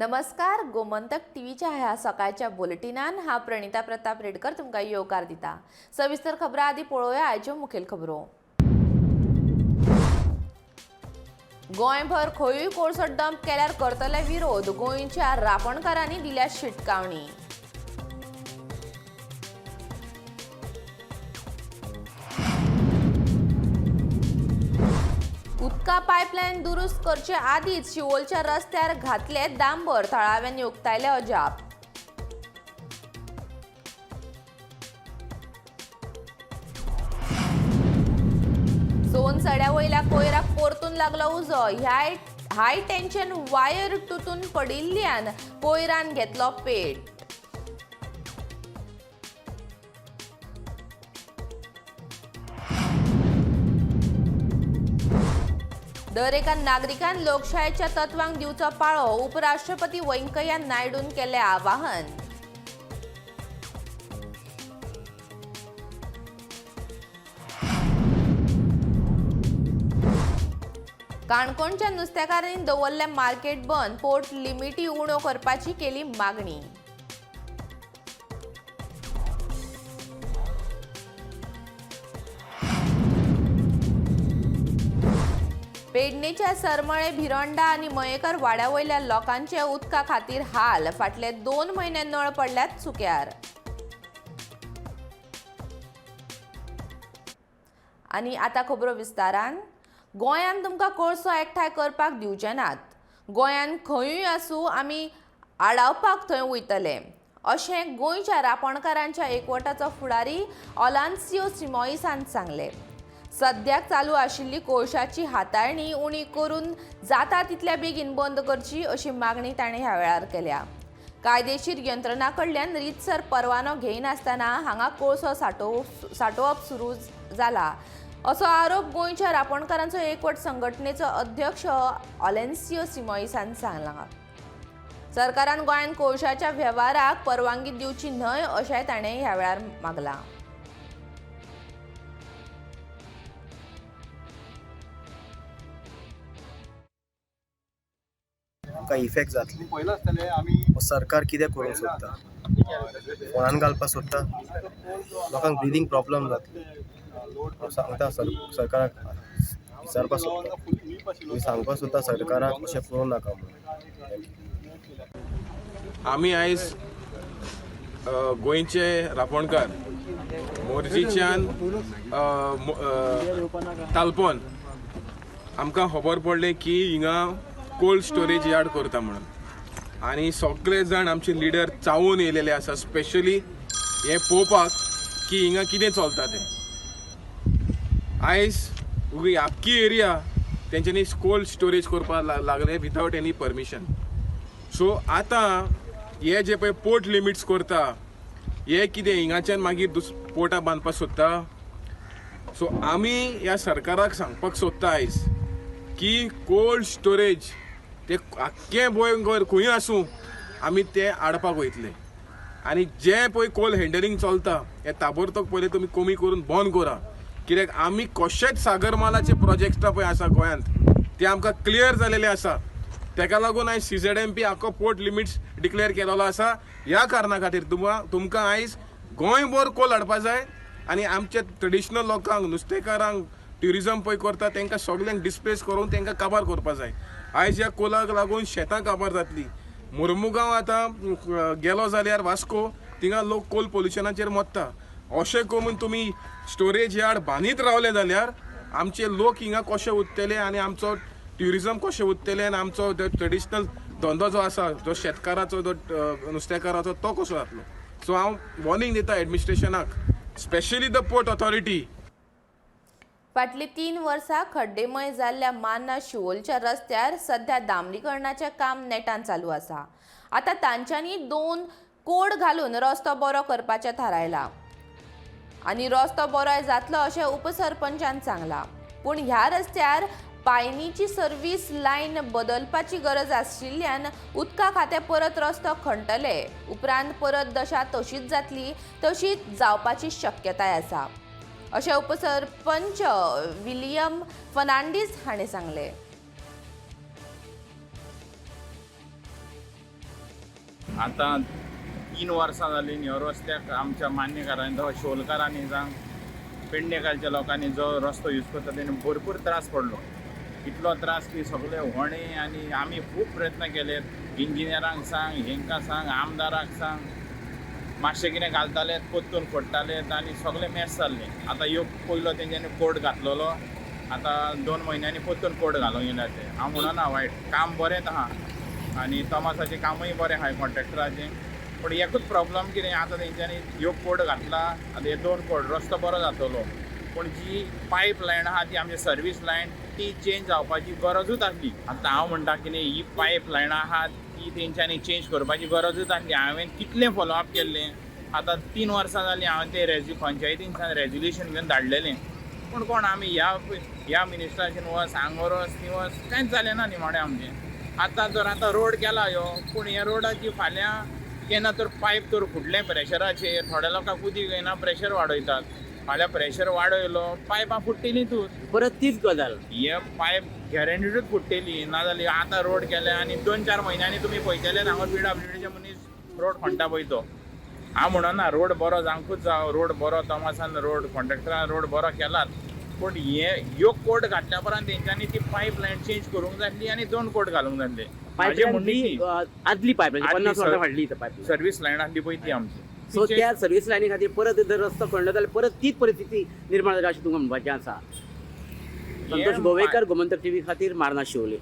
नमस्कार, गोमंतक टीव्हीच्या ह्या सकाळच्या बुलेटिनान हा प्रणिता प्रताप रेडकर तुमकां येवकार दिता. सविस्तर खबरां आदी पळोवया आयच्यो मुखेल खबरो. गोंयभर खंयूय कोळसो डंप केल्यार करतले विरोध, गोंयच्या रापणकारांनी दिल्या शिटकावणी. उदका पायपलायन दुरुस्त करचे आदींच शिवोलच्या रस्त्यार घातले डांबर, थळाव्यांनी उक्तायले अजाप. सोन सड्या वयल्या कोयराक परतून लागलो उजो, हाय टेन्शन वायर तुटून पडिल्ल्यान कोयरान घेतलो पेट. दर एका नागरिकान लोकशायेच्या तत्वांक दिवचो पाळो, उपराष्ट्रपती व्यंकय्या नायडून केलें आवाहन. काणकोणच्या नुस्तेकारांनी दवरलें मार्केट बंद, पोर्ट लिमिटी उण्यो करपाची केली मागणी. पेडणेच्या सरमळे भिरोंडा आनी मयेकर वाड्या वयल्या लोकांचे उदका खातीर हाल, फाटले 2 म्हयने नळ पडल्यात सुक्यार. आनी आतां खबरो विस्तारान. गोंयांत तुमकां कोळसो एकठांय करपाक दिवचे नात. गोंयांत खंयूय आसूं आमी आडावपाक थंय वयतले, अशें गोंयच्या रापणकारांच्या एकवटाचो फुडारी ऑलान्सियो सिमॉईसान सांगलें. सद्याक चालू आशिल्ली कोळशाची हाताळणी उणी करून जाता तितल्या बेगीन बंद करची अशी मागणी ताणें ह्या वेळार केल्या. कायदेशीर यंत्रणा कडल्यान रितसर परवानो घेयनासतना हांगा कोळसो साठोवप सुरू जाला असो आरोप गोंयच्या रापणकारांचो एकवट संघटनेचो अध्यक्ष ऑलेन्सियो सिमॉईसान सांगला. सरकारान गोंयांत कोळशाच्या वेव्हाराक परवानगी दिवची न्हय अशेंय ताणें ह्या वेळार मागलां. आमकां इफेक्ट जातले. सरकार कितें करूंक सोदता, फोनान घालपाक सोदता, लोकांक ब्रिदींग प्रॉब्लम जातले. हांव सांगता सरकाराक विचारपाक सोदता, तुमी सांगपाक सोदता सरकाराक अशें करूं नाका म्हणून. आमी आयज गोंयचे रापणकार मोरजीच्यान तालपोन आमकां खबर पडलें की हिंगा कोल्ड स्टोरेज यार्ड करता म्हणून, आनी सगळे जाण आमचे लिडर चावून येयलेले आसा स्पेशली हें पळोवपाक की हिंगा कितें चलता तें. आयज आख्खी एरिया तेंच्यांनी कोल्ड स्टोरेज करपाक लागले विदावट एनी परमिशन. सो आतां हे जे पळय पोर्ट लिमिट्स करता, हे कितें हिंगाच्यान मागीर पोर्टां बांदपाक सोदता. सो आमी ह्या सरकाराक सांगपाक सोदता आयज की कोल्ड स्टोरेज ते आख्खें गोंयभर खंय आसूं आमी ते हाडपाक वयतले. आनी जे पळय कोल हँडलिंग चलता हे ताबडतोब पयलीं तुमी कमी करून बंद करा, कित्याक आमी कशेंच सागरमालाचे प्रोजेक्टां पळय आसा गोंयांत ते आमकां क्लियर जालेले आसा. तेका लागून आयज CZMP आख्खो पोर्ट लिमिट्स डिक्लेअर केलेलो आसा. ह्या कारणा खातीर तुमकां आयज गोंयभर कोल हाडपा जाय आनी आमच्या ट्रेडिशनल लोकांक, नुस्तेकारांक, ट्युरिजम पळय करता तांकां सगल्यांक डिस्प्लेस करून तांकां काबार करपा जाय. आयज ह्या कोलाक लागून शेतां काबार जातली. मुर्मुगांव आतां गेलो जाल्यार वास्को थिंगा लोक कोल पोल्युशनाचेर मरता. अशें करून तुमी स्टोरेज यार्ड बांदीत रावले जाल्यार आमचे लोक हिंगा कशे उरतले आनी आमचो ट्युरिजम कशें उरतलें आनी आमचो ट्रेडिशनल धंदो जो आसा, जो शेतकाराचो, जो नुस्तेकाराचो, तो कसो जातलो. सो हांव वॉर्निंग दिता एडमिनिस्ट्रेशनाक, स्पेशली the port authority. फाटलीं 3 वर्सां खड्डेमय जाल्ल्या मान्ना शिवोलच्या रस्त्यार सध्या डांबरीकरणाचें काम नेटान चालू आसा. आतां तांच्यांनी 2 कोड घालून रस्तो बरो करपाचें थारायलां आनी रस्तो बरो जातलो अशें उपसरपंचान सांगलां. पूण ह्या रस्त्यार पायनीची सर्वीस लायन बदलपाची गरज आशिल्ल्यान उदका खातें परत रस्तो खणटले, उपरांत परत दशा तशीच जातली, तशीच जावपाची शक्यताय आसा अशें उपसरपंच विलियम फर्नांडीस हाणें सांगलें. आतां 3 वर्सां जालीं ह्या रस्त्याक आमच्या मान्यकारांनी जावं शोलकारांनी जावं पेडणेकालच्या लोकांनी जो रस्तो यूज करता तेणी भरपूर त्रास पडलो. इतलो त्रास की सगळे होणे आनी आमी खूब प्रयत्न केले, इंजिनियरांक सांग, हेंकां सांग, आमदाराक सांग, मातशें कितें घालताले परतून फोडटाले आनी सगळें मॅस जाल्लें. आतां ह्यो पयलो तेंच्यांनी कोट घातलेलो, आतां 2 म्हयन्यांनी परतून कोट घालूंक येयल्या ते. हांव म्हणना वायट काम बरेंच आहा आनी तोमासाचें कामूय बरें आहा कॉन्ट्रॅक्टराचें, पूण एकूच प्रॉब्लम कितें आतां तेंच्यांनी ह्यो कोट घातला, आतां हे 2 कोट रस्तो बरो जातलो, पूण जी पायप लायन आहा ती आमची सर्वीस लायन ती चेंज जावपाची गरजूच आसली. आतां हांव म्हणटा कितें ही पायप लायन आहा ती तेंच्यांनी चेंज करपाची गरजूच आसली. हांवें कितलें फॉलोअप केल्लें, आतां 3 वर्सां जालीं हांवें ते पंचायतीनच्यान रेजोल्युशन घेवन धाडलेलें, पूण कोण आमी ह्या मिनिस्टराचेर वच, हांगर वच, थंय वच, कांयच जालें ना निमाणें आमचें. आतां तर आतां रोड केला ह्यो, पूण ह्या रोडाची फाल्यां केन्ना तर पायप तर फुटलें प्रेशराचेर, थोड्या लोकांक उदीक येना प्रेशर वाडयतात, फाल्यां प्रेशर वाडयलो पायपां फुट्टलीं तूं परत तीच गजाल. हे पायप गॅरंटीडूच फुट्टली, नाजाल्यार आतां रोड केले आनी 2-4 म्हयन्यांनी तुमी पळयतले हांगा PWDचे मनीस रोड खणटा पळय तो. हांव म्हणना रोड बरो जावंकूच जावं, रोड बरो तोमासान रोड कॉन्ट्रॅक्टरान रोड बरो केलात, पूण हे ह्यो कोट घातल्या उपरांत तेंच्यांनी ती पायप लायन चेंज करूंक जाय आनी 2 कोट घालूंक जाय. पायप लायन आदली पायप लायन 50 वर्सां फाटली पायप सर्वीस लायन आसली पळय ती आमची. सो त्या सर्वीस लायनी खातीर परत जर रस्तो खणलो जाल्यार परत तीच परिस्थिती निर्माण जाली अशें तुमकां म्हणपाचें आसा. संतोष गोवेकर, गोमंतक टीव्ही खातीर, मार्ना शिवोले.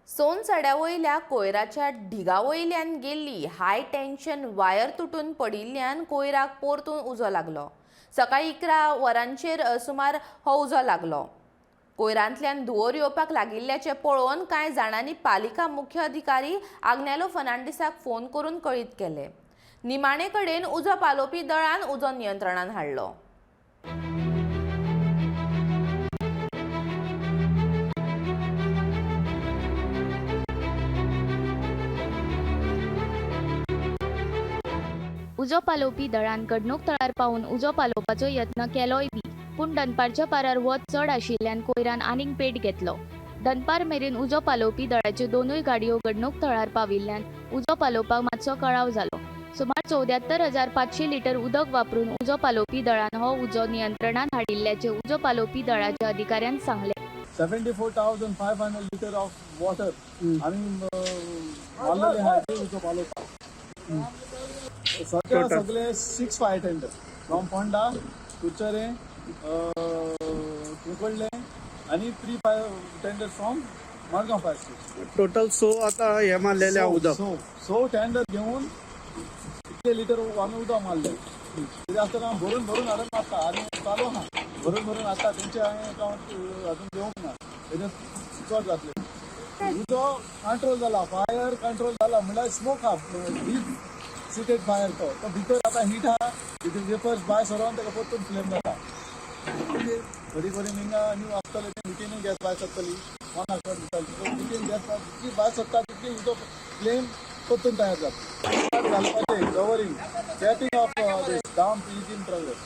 सोनसड्या वयल्या कोयराच्या ढिगा वयल्यान गेल्ली हाय टेन्शन वायर तुटून पडिल्ल्यान कोयराक परतून उजो लागलो. सकाळीं 11 वरांचेर सुमार हो उजो लागलो. कोयरांतल्यान धुंवर येवपाक लागिल्ल्याचें पळोवन कांय जाणांनी पालिका मुख्य अधिकारी आग्नेलो फर्नांडीसाक फोन करून कळीत केलें. निमाणे कडेन उजो पालोवपी दळान उजो नियंत्रणान हाडलो. उजो पालोवपी दळान घडणूक थळार पावून उजो पालोवपाचो यत्न केलोय बी, पूण दनपारच्या पारार वत चड आशिल्ल्यान कोयरान आनीक पेट घेतलो. दनपार मेरेन उजो पालोवपी दळाच्यो 2 गाडयो घडणूक थळार पाविल्ल्यान उजो पालोवपाक मातसो कळाव जालो. सुमार 74,500 लिटर उदक वापरून उजो पालोवपी दळान हो उजो नियंत्रणात हाडिल्ल्याचें उजो पालोवपी दळाच्या अधिकाऱ्यान सांगलें. 74,500 लिटर ऑफ वॉटर आमी मारलेलें आहा ते उजो पालोवपाक. सगळे सगळे 6 fire tender from Ponda, Curchorem, Cuncolim आनी 3 fire tender from Madgaon fire station. Total 100 आतां हें मारलेलें उदक. 100 टेंडर घेवन इतले लिटर आमी उदक मारलें. कितें आसतना भरून भरून हाडून मारता आनी चालू आहा, भरून भरून हाडटा. तेंचे हांवें अकावंट अजून घेवंक ना, तेजें चड जातलें. उजो कंट्रोल जाला, फायर कंट्रोल जाला म्हणल्यार स्मोक आहा, डीप सिटेड फायर तो भितर आतां हीट आहा, तितून वेपर्स भायर सरोन ताका परतून फ्लेम जाता. थोडी थोडी मिंगा न्यू आसतले ते मिथेनूय गॅस भायर सरतली, कोणाक दिताली मिथेन गॅस जितली भायर सरता तितली उजो फ्लेम परतून तयार जाता. घालपाचें covering capping of this dump is in progress.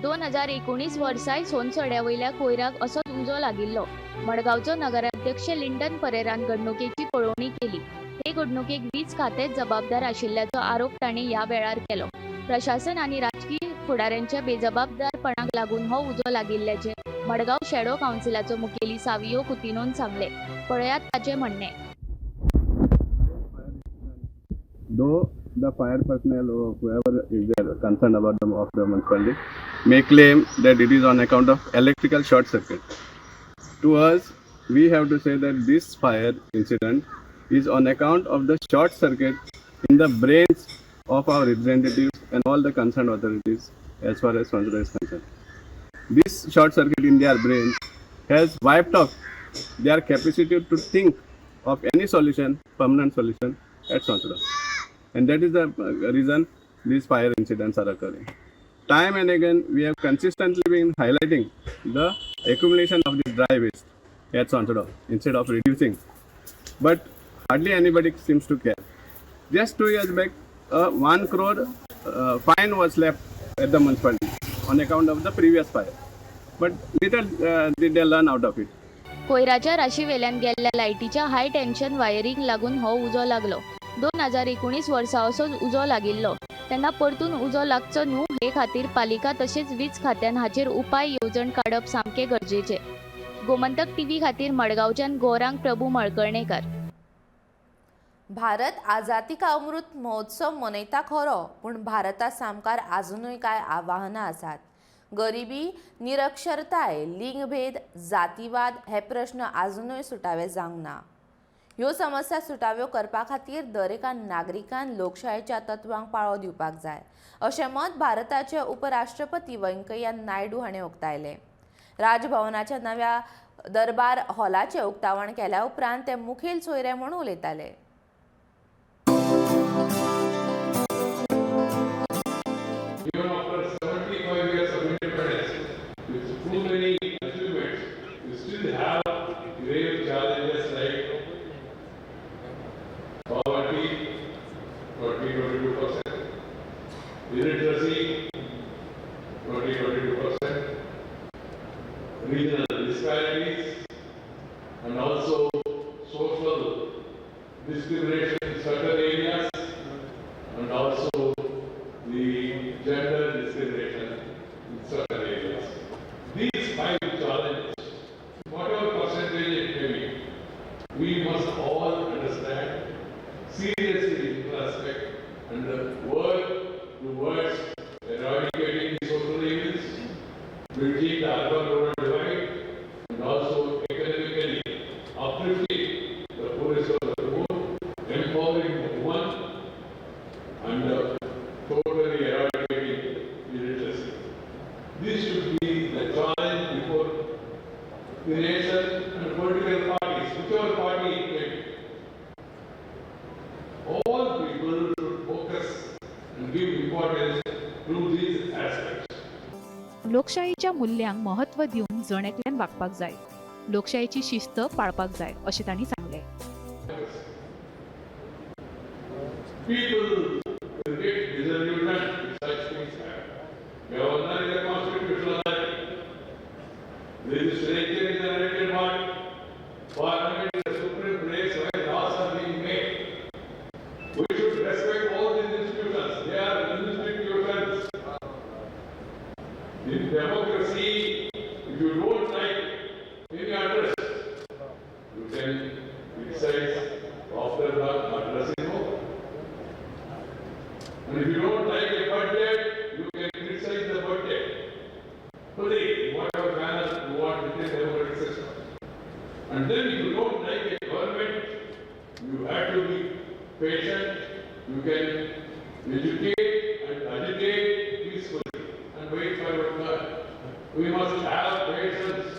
2019 वर्साय सोनसड्या वयल्या कोयराक असोच उजो लागिल्लो. मडगांवचो नगराध्यक्ष लिंडन परेरान घडणुकेची पळोवणी केली. हे घडणुकेक वीज खातेंच जबाबदार आशिल्ल्याचो आरोप तांणी ह्या वेळार केलो. प्रशासन आनी राजकी फुडाऱ्यांच्या बेजबाबदारपणाक लागून हो उजो लागिल्ल्याचें मडगांव शॅडो कावन्सिलाचो मुखेली सावियो कुतिनोन सांगलें. पळयात ताचें म्हणणें. Though the fire personnel or whoever is there concerned about the of the municipality may claim that it is on account of electrical short circuit. To us, we have to say that this fire incident is on account of the short circuit in the brains of our representatives and all the concerned authorities as far as Sonsoda is concerned. This short circuit in their brains has wiped off their capacity to think of any solution, permanent solution at Sonsoda. And that is the reason these fire incidents are occurring. Time and again, we have consistently been highlighting the accumulation of the dry waste at Sonsoda instead of reducing. But hardly anybody seems to care. Just 2 years back, a 1 crore fine was left at the municipality on account of the previous fire. But little did they learn out of it. कोयराच्या राशीवेल्यान गेल्ल्या लायटीच्या हाय tension वायरींक लागून हो उजो लागलो. 2019 वर्सा असोच उजो लागिल्लो तेन्ना परतून उजो लागचो न्हू हे खातीर पालिका तशेंच वीज खात्यान हाचेर उपाय येवजण काडप सामकें गरजेचें. गोमंतक टीव्ही खातीर मडगांवच्यान गौरांग प्रभू मळकर्णेकर. भारत आझादी का अमृत महोत्सव मनयता खरो, पूण भारता सामकार आजुनूय कांय आव्हानां आसात. गरिबी, निरक्षरताय, लिंगभेद, जातीवाद हे प्रश्न आजुनूय सुटावे जावंक ना. ह्यो समस्या सुटाव्यो करपा खातीर दरेका नागरिकान लोकशायेच्या तत्वांक पाळो दिवपाक जाय, अशें मत भारताचे उपराष्ट्रपती व्यंकय्या नायडू हाणें उक्तायलें. राजभवनाच्या नव्या दरबार हॉलाचें उक्तावण केल्या उपरांत ते मुखेल सोयरे म्हूण उलयताले. Even after 75 years of independence, with too many achievements, we still have grave challenges like poverty, 20-22%, illiteracy, 20-22%, regional disparities, and also social discrimination in certain areas, and also the gender discrimination in certain areas. These 5 challenges, whatever percentage it may be, we must all understand, seriously introspect and work towards eradicating the social evils, bridging the urban-rural divide, and also economically uplifting the poorest of the poor, empowering the woman, and totally eradicating illiteracy. This should be the challenge before the nation and political parties, whichever party it may be. All people should focus and give importance to these aspects. लोकशाहीच्या मुल्यांक म्हत्व दिवन जण एकल्यान वागपाक जाय, लोकशाहीची शिस्त पाळपाक जाय अशें तांणी सांगलें. People will get disillusioned if such things happen. Governor is a constitutional authority. Legislature is an elected body. Parliament is the supreme place where laws are being made. We should respect all these institutions. They are institutions. In democracy, if you don't like any address, you can criticize after the address is over. And if you don't like a budget, you can criticize the budget. Fully, in whatever manner you want within the democratic system. And then if you don't like a government, you have to be patient, you can educate and agitate peacefully and wait for your turn. We must have patience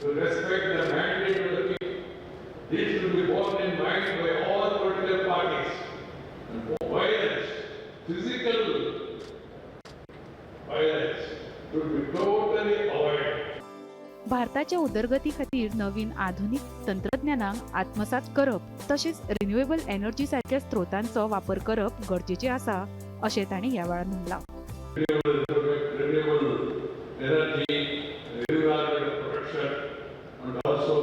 to respect the mandate of the people. This should be borne in mind by all political parties. And violence, physical violence, should be totally avoided. भारताच्या उदरगती खातीर नवीन आधुनीक तंत्रज्ञानाक आत्मसात करप तशेंच renewable energy सारक्या स्त्रोतांचो वापर करप गरजेचें आसा अशें तांणी ह्या वेळार म्हणलां. Renewable energy, environmental protection, and also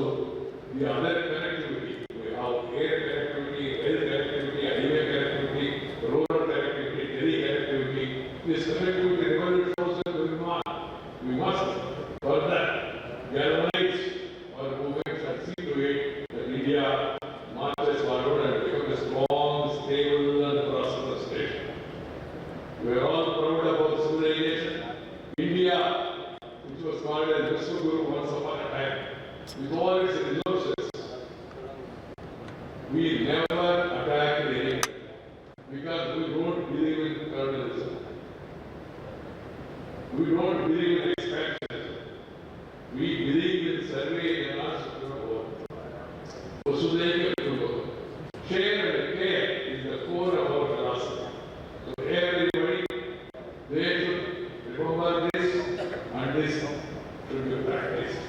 the other connectivity. We have air connectivity, rail connectivity, highway connectivity, rural connectivity, tele connectivity. This connectivity revolution also going on. We must further galvanize our movements and see to it that India marches forward and becomes a strong, stable, and prosperous nation. We are all proud of our civilization. India, which was called as Vishwaguru once upon a time, with all its resources, we never attacked anyone because we don't believe in colonialism. We don't believe in expansionism. We believe in Sarve Jana Sukhino Bhavantu. Vasudhaiva Kutumbakam. Share and care is the core of our philosophy. So everybody, they should remember this, and this should be practiced.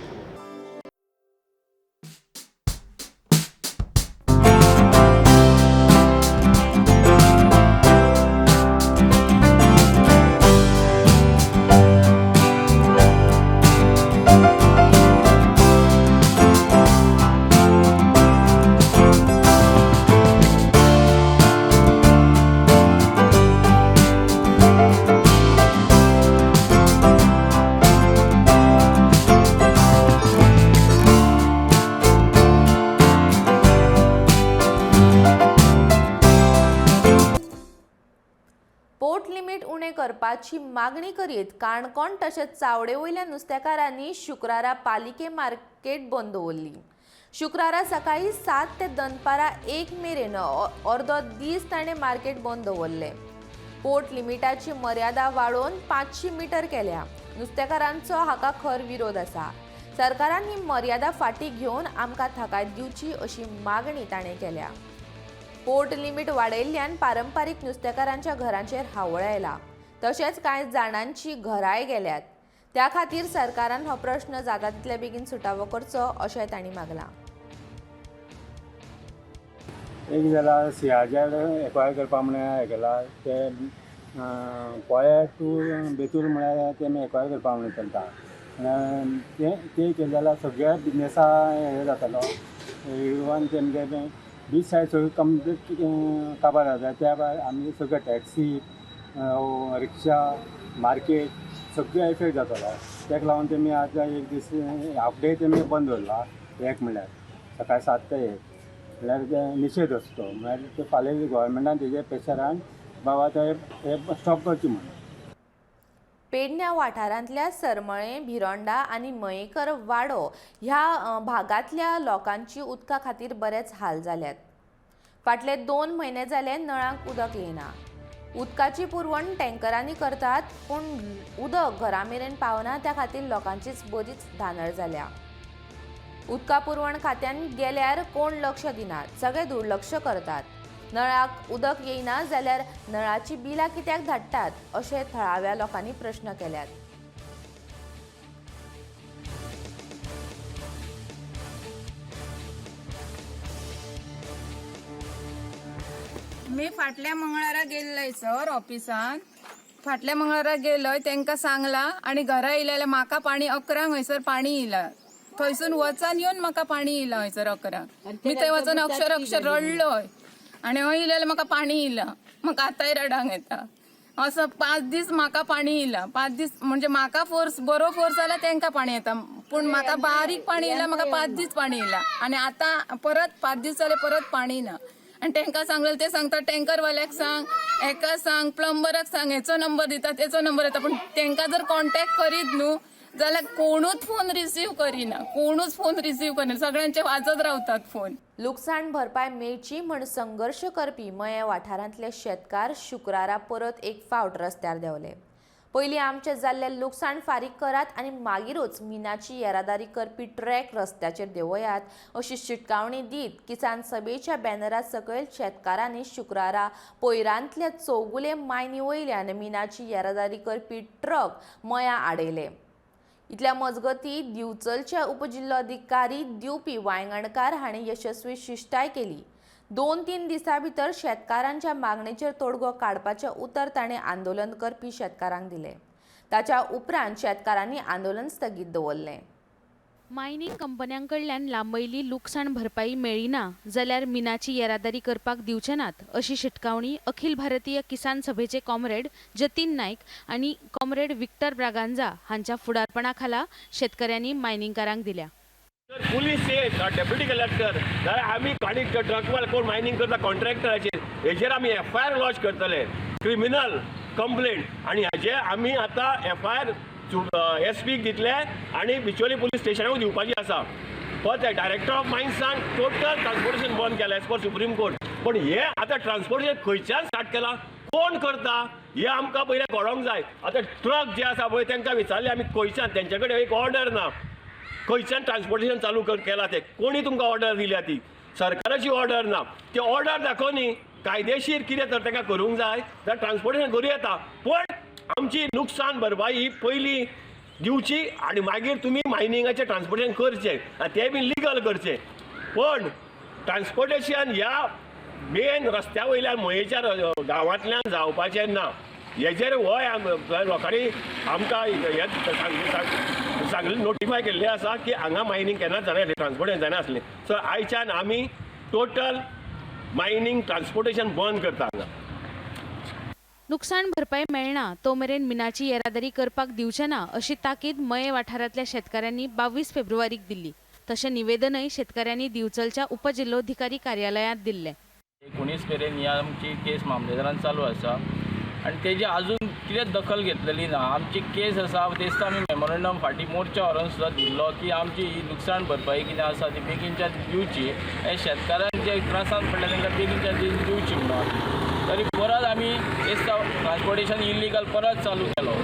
दिवपाची मागणी करीत काणकोण तशेंच चावडे वयल्या नुस्तेकारांनी शुक्रारा पालिके market बंद दवरली. शुक्रारा सकाळी 7 ते दनपारां 1 मेरेन अर्दो दीस ताणें मार्केट बंद दवरलें. पोर्ट लिमिटाची मर्यादा वाडोवन 500 मिटर केल्या. नुस्तेकारांचो हाका खर विरोध आसा. सरकारान ही मर्यादा फाटीं घेवन आमकां थाकाय दिवची अशी मागणी ताणें केल्या. पोर्ट लिमीट वाडयल्ल्यान पारंपारीक नुस्तेकारांच्या घरांचेर हावळ आयला, तशेंच कांय जाणांची घरांय गेल्यात. त्या खातीर सरकारान हो प्रश्न जाता तितले बेगीन सुटावो करचो अशें तांणी मागलां. एक जाल्यार सियाजेड एक्वायर करपा म्हणून हें केला, ते पोळे टू बेतूल म्हळ्यार तेमी एक्वायर करपा म्हणून चलता. ते केलें जाल्यार सगळ्या बिजनेसा हें जातलो. इवन तेमगे बीच सायड सगळी कंप्लीट काबार जाता. त्या भायर आमी सगळे टॅक्सी, रिक्षा, मार्केट सगळें इफेक्ट जातलो. ताका लागून तेमी आतां एक दीस हाफ डे तेमी बंद दवरला. एक म्हणल्यार सकाळी 7 ते 1 म्हणल्यार ते निशेध आसतो. म्हणल्यार ते फाल्यां गोवोरमेंटान तेजे प्रेशरान बाबा ते हे स्टॉप करची म्हणून. पेडण्या वाठारांतल्या सरमळे, भिरोंडा आनी मयेकर वाडो ह्या भागांतल्या लोकांची उदका खातीर बरेच हाल जाल्यात. फाटले 2 म्हयने जाले नळांक उदक येना. उदकाची पुरवण टँकरांनी करतात, पूण उदक घरा मेरेन पावना. त्या खातीर लोकांचीच बरीच धानळ जाल्या. उदका पुरवण खात्यान गेल्यार कोण लक्ष दिनात, सगळे दुर्लक्ष करतात. नळाक उदक येयना जाल्यार नळाची बिलां कित्याक धाडटात अशें थळाव्या लोकांनी प्रश्न केल्यात. मी फाटल्या मंगळारा गेल्लय सर ऑफिसान. फाटल्या मंगळारा गेलोय, तांकां सांगला आनी घरा येयलें म्हाका पाणी 11 हयसर पाणी येयला. थंयसून वचन येवन म्हाका पाणी येयलां हयसर 11. मी थंय वचून अक्षर अक्षर रडलोय आनी हय येयलें म्हाका पाणी येयलां. म्हाका आतांय रडांक येता. असो 5 दीस म्हाका पाणी येयलां. 5 दीस म्हणजे म्हाका फोर्स बरो फोर्स जाल्यार तांकां पाणी येता, पूण म्हाका बारीक पाणी येयलां. म्हाका 5 दीस पाणी येयलां आनी आतां परत 5 दीस जाले परत पाणी ना. आनी तांकां सांगलें ते सांगता टँकरवाल्याक सांग, हेका सांग, प्लंबराक सांग, हेचो नंबर दिता, तेचो नंबर दिता, पूण तांकां जर कॉन्टेक्ट करीत न्हू जाल्यार कोणूच फोन रिसीव करिना. कोणूच फोन रिसीव करिना, सगळ्यांचे वाजत रावतात फोन. लुकसाण भरपाय मेळची म्हण संघर्श करपी मये वाठारांतले शेतकार शुक्रारा परत एक फावट रस्त्यार देंवले. पयलीं आमचें जाल्लें लुकसाण फारीक करात आनी मागीरूच मिनाची येरादारी करपी ट्रॅक रस्त्याचेर देंवयात अशी शिटकावणी दीत किसान सभेच्या बॅनरा सकयल शेतकारांनी शुक्रारा पयरांतल्या चौगुले मायनी वयल्यान मिनाची येरादारी करपी ट्रक मया आडयले. इतल्या मजगती दिवचलचे उपजिल्लोधिकारी दिवपी वायंगणकार हांणी यशस्वी शिश्टाय केली. 2-3 दिसां भितर शेतकारांच्या मागणेचेर तोडगो काडपाचें उतर ताणें आंदोलन करपी शेतकारांक दिलें. ताच्या उपरांत शेतकारांनी आंदोलन स्थगीत दवरलें. मायनींग कंपन्यां कडल्यान लांबयली लुकसाण भरपाई मेळ्ळी ना जाल्यार मिनाची येरादारी करपाक दिवचे नात अशी शिटकावणी अखिल भारतीय किसान सभेचे कॉम्रेड जतीन नायक आनी कॉम्रेड विक्टर ब्रागांझा हांच्या फुडारपणा खाला शेतकऱ्यांनी मायनिंगकारांक दिल्या. पुलीस येत, डेप्युटी कलेक्टर, जाल्यार आमी गाडी ट्रकवाले कोण मायनींग करता कॉन्ट्रॅक्टराचेर हेजेर आमी एफआयआर लॉन्च करतले, क्रिमिनल कंप्लेंट. आनी हाजे आमी आतां एफआयआर एस पीक दितले आनी बिचोली पुलीस स्टेशनाक दिवपाची आसा. परत डायरेक्टर ऑफ मायन्सान टोटल ट्रान्सपोर्टेशन बंद केलें एज पर सुप्रीम कोर्ट. पूण हें आतां ट्रान्सपोर्टेशन खंयच्यान स्टार्ट केलां, कोण करता हें आमकां पयलें कळोंक जाय. आतां ट्रक जे आसा पळय तांकां विचारलें आमी खंयच्यान, तेंचे कडेन एक ऑर्डर ना, खंयच्यान ट्रान्सपोर्टेशन चालू केलां तें, कोणी तुमकां ऑर्डर दिल्या ती, सरकाराची ऑर्डर ना. ती ऑर्डर दाखोवनी कायदेशीर कितें तर तांकां करूंक जाय जाल्यार ट्रान्सपोर्टेशन करूं येता. पूण आमची नुकसान भरपाई ही पयलीं दिवची आनी मागीर तुमी मायनिंगाचें ट्रान्सपोर्टेशन करचें आनी तें बी लिगल करचें. पण ट्रान्सपोर्टेशन ह्या मेन रस्त्या वयल्यान मयेच्या गांवांतल्यान जावपाचें ना. हेजेर होय लोकांनी आमकां हें सांगलें, नोटिफाय केल्लें आसा की हांगा मायनींग केन्नाच जायना, ट्रान्सपोर्टेशन जायना आसलें. सो आयच्यान आमी टोटल मायनींग ट्रान्सपोर्टेशन बंद करता हांगा. नुकसान भरपाई मेळना तो मेरेन मिनाची येरादारी करपाक दिवचे ना अशी ताकीद मये वाठारांतल्या शेतकारांनी 22 फेब्रुवारीक दिल्ली. तशें निवेदनय शेतकारांनी दिवचलच्या उपजिल्लोधिकारी कार्यालयांत दिल्लें. 19 मेरेन ही आमची केस मामलेदारान चालू आसा. आनी तेजी अजून कितेंच दखल घेतलेली ना. आमची केस आसा तेच आमी मेमोरंडम फाटीं मोर्चा व्हरोन सुद्दां दिल्लो की आमची ही लुकसाण भरपाई कितें आसा ती बेगीनच्या दिवची, हे शेतकारांक जे त्रासान पडल्या तांकां बेगीनच्या दिवची म्हणून. तरी परत आमी तेच ट्रान्सपोर्टेशन इल्लिगल परत चालू केलो.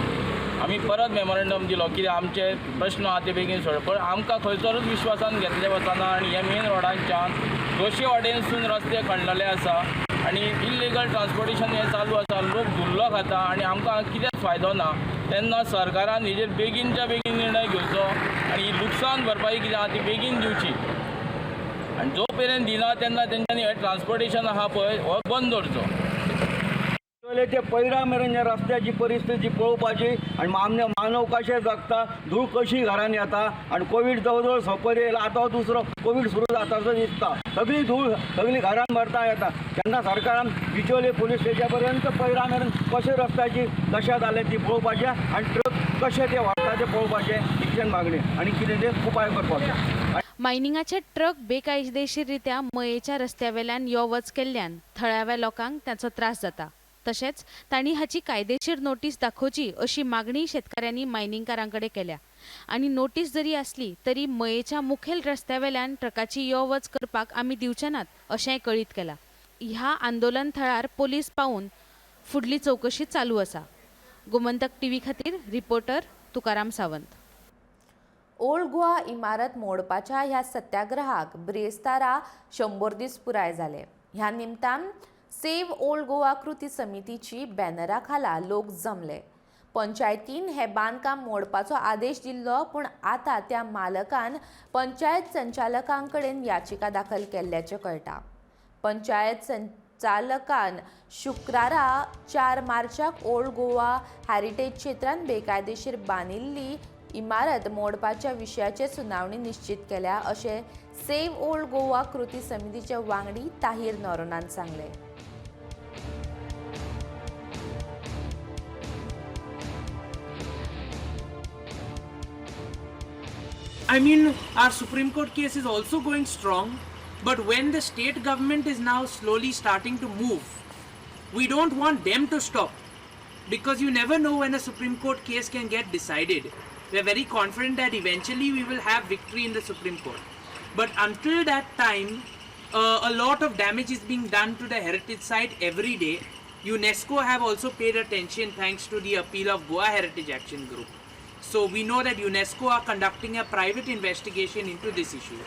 आमी परत मेमोरंडम दिलो की आमचे प्रश्न आहा ते बेगीन सोड, पण आमकां खंयसरूच विश्वासान घेतले वचना. आनी हे मेन रोडांच्यान दोशी वाटेनसून रस्ते खणलेले आसा आनी इल्लिगल ट्रान्सपोर्टेशन हें चालू आसा. लोक धुल्लो खाता आनी आमकां कितेंच फायदो ना. तेन्ना सरकारान हेजेर बेगीनच्या बेगीन निर्णय घेवचो आनी ही लुकसाण भरपाई कितें आहा ती बेगीन दिवची. आनी जो मेरेन दिना तेन्ना तेंच्यांनी हें ट्रान्सपोर्टेशन आहा पळय हो बंद दवरचो. ते पैरा मेरेन रस्त्याची परिस्थिती पळोवपाची आनी आमचे मानव कशें जगता, धूळ कशी घरान येता आनी कोवीड जवळ जवळ सोंपत येयला, आतां दुसरो कोवीड सुरू जाता असो दिसता. सगळी धूळ सगळी घरान भरता येता. तेन्ना सरकारान बिचोले पोलीस स्टेशना पर्यंत पैरा मेरेन कशें रस्त्याची दशा जाल्या ती पळोवपाची आनी ट्रक कशें ते व्हरता ते पळोवपाचें इतलें मागणें आनी कितें ते उपाय करपाचे. मायनिंगाचे ट्रक बेकायदेशीररित्या मयेच्या रस्त्यावेल्यान यो वच केल्ल्यान थळाव्या लोकांक ताचो त्रास जाता. तशेंच तांणी हाची कायदेशीर नोटीस दाखोवची अशी मागणी शेतकाऱ्यांनी मायनिंगकारां कडेन केल्या. आनी नोटीस जरी आसली तरी मयेच्या मुखेल रस्त्यावेल्यान ट्रकाची यो वच करपाक आमी दिवचे नात अशेंय कळीत केलां. ह्या आंदोलन थळार पोलीस पावून फुडली चवकशी चालू आसा. गोमंतक टीव्ही खातीर रिपोर्टर तुकाराम सावंत. ओल्ड गोवा इमारत मोडपाच्या ह्या सत्याग्रहाक ब्रेस्तारा 100 दीस पुराय जाले. ह्या निमतान सेव ओल्ड गोवा कृती समितीची बॅनरा खाला लोक जमले. पंचायतीन हें बांदकाम मोडपाचो आदेश दिल्लो, पूण आतां त्या मालकान पंचायत संचालकां कडेन याचिका दाखल केल्ल्याचें कळटा. पंचायत संचालकान शुक्रारा 4 मार्चाक ओल्ड गोवा हॅरिटेज क्षेत्रांत बेकायदेशीर बांदिल्ली इमारत मोडपाच्या विशयाचेर सुनावणी निश्चित केल्या अशें सेव ओल्ड गोवा कृती समितीचे वांगडी ताहीर नोरोनान सांगलें. I mean, our Supreme Court case is also going strong, but when the state government is now slowly starting to move, we don't want them to stop, because you never know when a Supreme Court case can get decided. We are very confident that eventually we will have victory in the Supreme Court. But until that time, a lot of damage is being done to the heritage site every day. UNESCO have also paid attention thanks to the appeal of Goa Heritage Action Group. So we know that UNESCO are conducting a private investigation into this issue.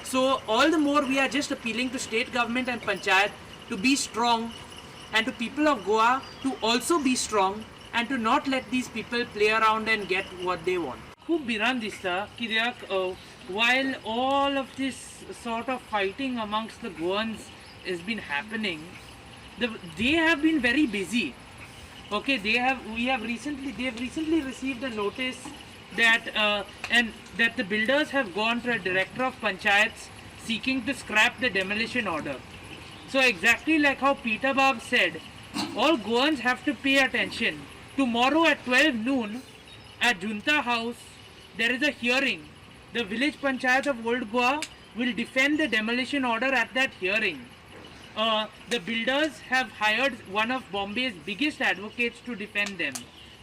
So all the more we are just appealing to state government and panchayat to be strong, and to people of Goa to also be strong and to not let these people play around and get what they want. खूब भिरांत दिसता कित्याक while all of this sort of fighting amongst the Goans has been happening, they have been very busy. Okay, they have recently received a notice that and that the builders have gone to a director of panchayats seeking to scrap the demolition order. So exactly like how Peter Bob said, all Goans have to pay attention. Tomorrow at 12 noon at Junta House, there is a hearing. The village panchayat of Old Goa will defend the demolition order at that hearing. The builders have hired one of Bombay's biggest advocates to defend them.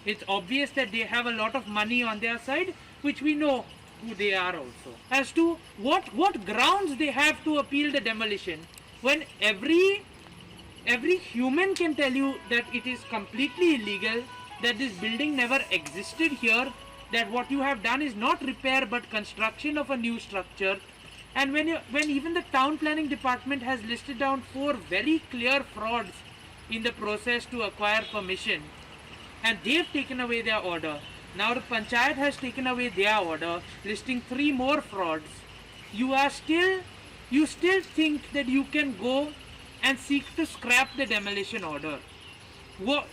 It's obvious that they have a lot of money on their side, which we know who they are also. As to what grounds they have to appeal the demolition, when every human can tell you that it is completely illegal, that this building never existed here, that what you have done is not repair but construction of a new structure. And when even the town planning department has listed down 4 very clear frauds in the process to acquire permission, and they've taken away their order. Now the panchayat has taken away their order, listing 3 more frauds. You still think that you can go and seek to scrap the demolition order. What,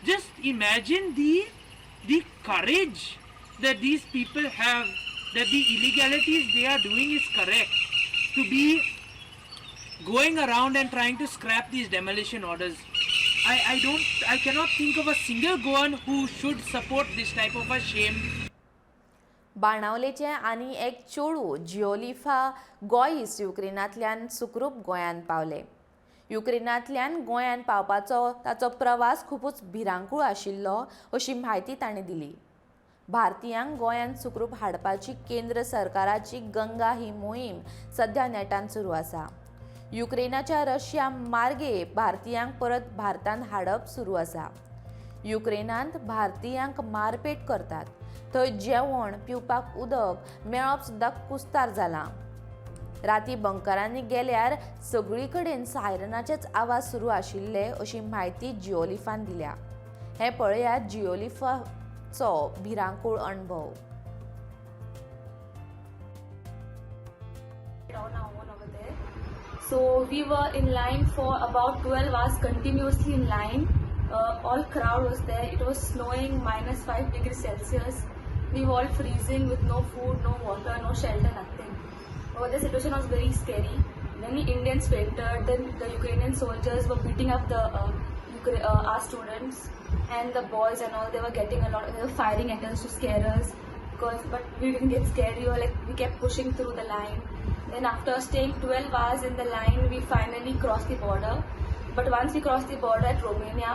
just imagine the courage that these people have, that the illegalities they are doing is correct, to be going around and trying to scrap these demolition orders. I cannot think of a single Goan who should support this type of a shame. बाणावलेचे आनी एक चेडूं जिओलिफा गोईस युक्रेनांतल्यान सुखरूप गोंयांत पावले. युक्रेनांतल्यान गोंयांत पावपाचो ताचो प्रवास खुबूच भिरांकूळ आशिल्लो अशी म्हायती ताणें दिली. भारतीयांक गोंयांत सुखरूप हाडपाची केंद्र सरकाराची गंगा ही मोहीम सध्या नेटान सुरू आसा. युक्रेनाच्या रशिया मार्गे भारतीयांक परत भारतांत हाडप सुरू आसा. युक्रेनांत भारतीयांक मारपेट करतात, थंय जेवण पिवपाक उदक मेळप सुद्दां कुस्तार जालां. राती बंकरांनी गेल्यार सगळी कडेन सायरनाचेच आवाज सुरू आशिल्ले अशी म्हायती जिओलिफान दिल्या. हें पळयात जिओलिफाचो भिरांकूळ अणभव. So we were in line for about 12 hours continuously in line. All crowd was there. It was snowing, -5 degrees Celsius. We were all freezing with no food, no water, no shelter, nothing. The situation was very scary. Many Indians fainted. Then the Ukrainian soldiers were beating up the our students and the boys and all. They were getting a lot. They were firing at us to scare us. But we didn't get scared. We were like, we kept pushing through the line. Then after staying 12 hours in the line, we finally crossed the border. But once we crossed the border at Romania,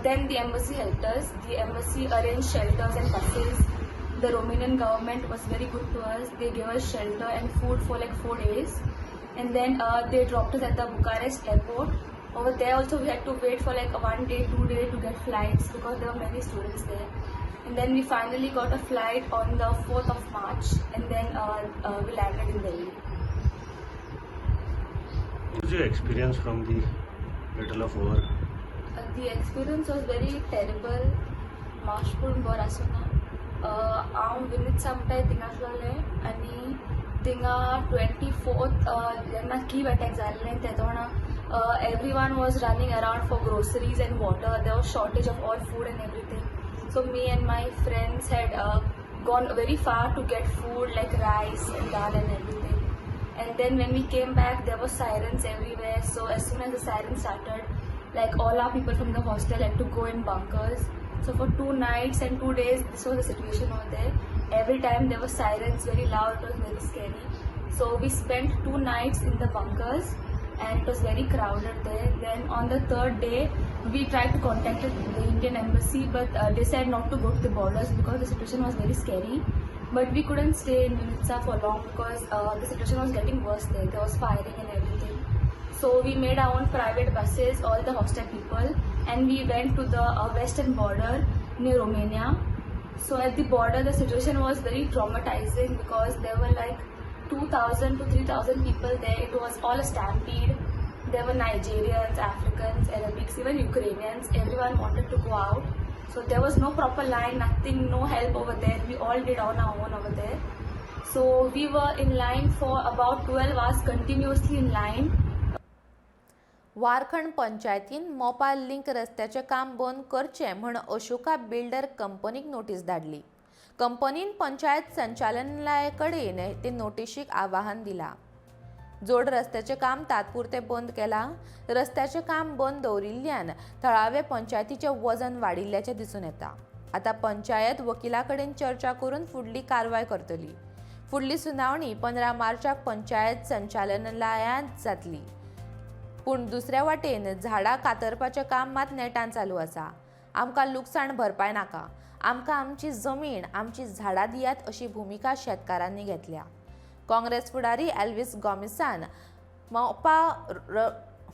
then the embassy helped us. The embassy arranged shelters and buses. The Romanian government was very good to us. They gave us shelter and food for like 4 days. And then they dropped us at the Bucharest airport. Over there also we had to wait for like 1 day, 2 days to get flights because there were many students there. And then we finally got a flight on the 4th of March, and then we landed in Delhi. What was your experience from the Battle of War? The experience was very terrible. माशपूर्ण बरो आसना. हांव विनीत सामटाय थिंगा आसलोलें आनी थिंगा 24th जेन्ना Kyiv attack जाल्लें तेदोणा everyone was running around for groceries and water. There was shortage of all food and everything. So me and my friends had gone very far to get food like rice and dal and everything. And then when we came back, there were sirens everywhere. So as soon as the sirens started, like all our people from the hostel had to go in bunkers. So for 2 nights and 2 days, this was the situation over there. Every time there were sirens, very loud, it was very scary. So we spent 2 nights in the bunkers and it was very crowded there. Then on the 3rd day, we tried to contact the Indian embassy, but they said not to go to the borders because the situation was very scary. But we couldn't stay in Vinnytsia for long because the situation was getting worse there. There was firing and everything. So we made our own private buses, all the hostel people, and we went to the western border near Romania. So at the border, the situation was very traumatizing because there were like 2,000 to 3,000 people there. It was all a stampede. There were Nigerians, Africans, Arabics, even Ukrainians. Everyone wanted to go out. So there was no proper line, nothing, no help over there. We all did on our own over there. So we were in line for about 12 hours continuously in line. Warkhand पंचायतीन Mopa link रस्त्याचें काम बंद करचें म्हूण अशोका builder कंपनीक notice धाडली. कंपनीन पंचायत संचालनालया कडेन ते नोटिशीक आवाहन दिलां. जोड रस्त्याचें काम तात्पुरतें बंद केलां. रस्त्याचें काम बंद दवरिल्ल्यान थळावे पंचायतीचें वजन वाडिल्ल्याचें दिसून येता. आतां पंचायत वकिला कडेन चर्चा करून फुडली कारवाय करतली. फुडली सुनावणी 15 मार्चाक पंचायत संचालनालयांत जातली. पूण दुसऱ्या वाटेन झाडां कातरपाचें काम मात नेटान चालू आसा. आमकां लुकसाण भरपाय नाका, आमकां आमची जमीन, आमची झाडां दियात अशी भुमिका शेतकारांनी घेतल्या. काँग्रेस फुडारी एल्विस गॉमिसान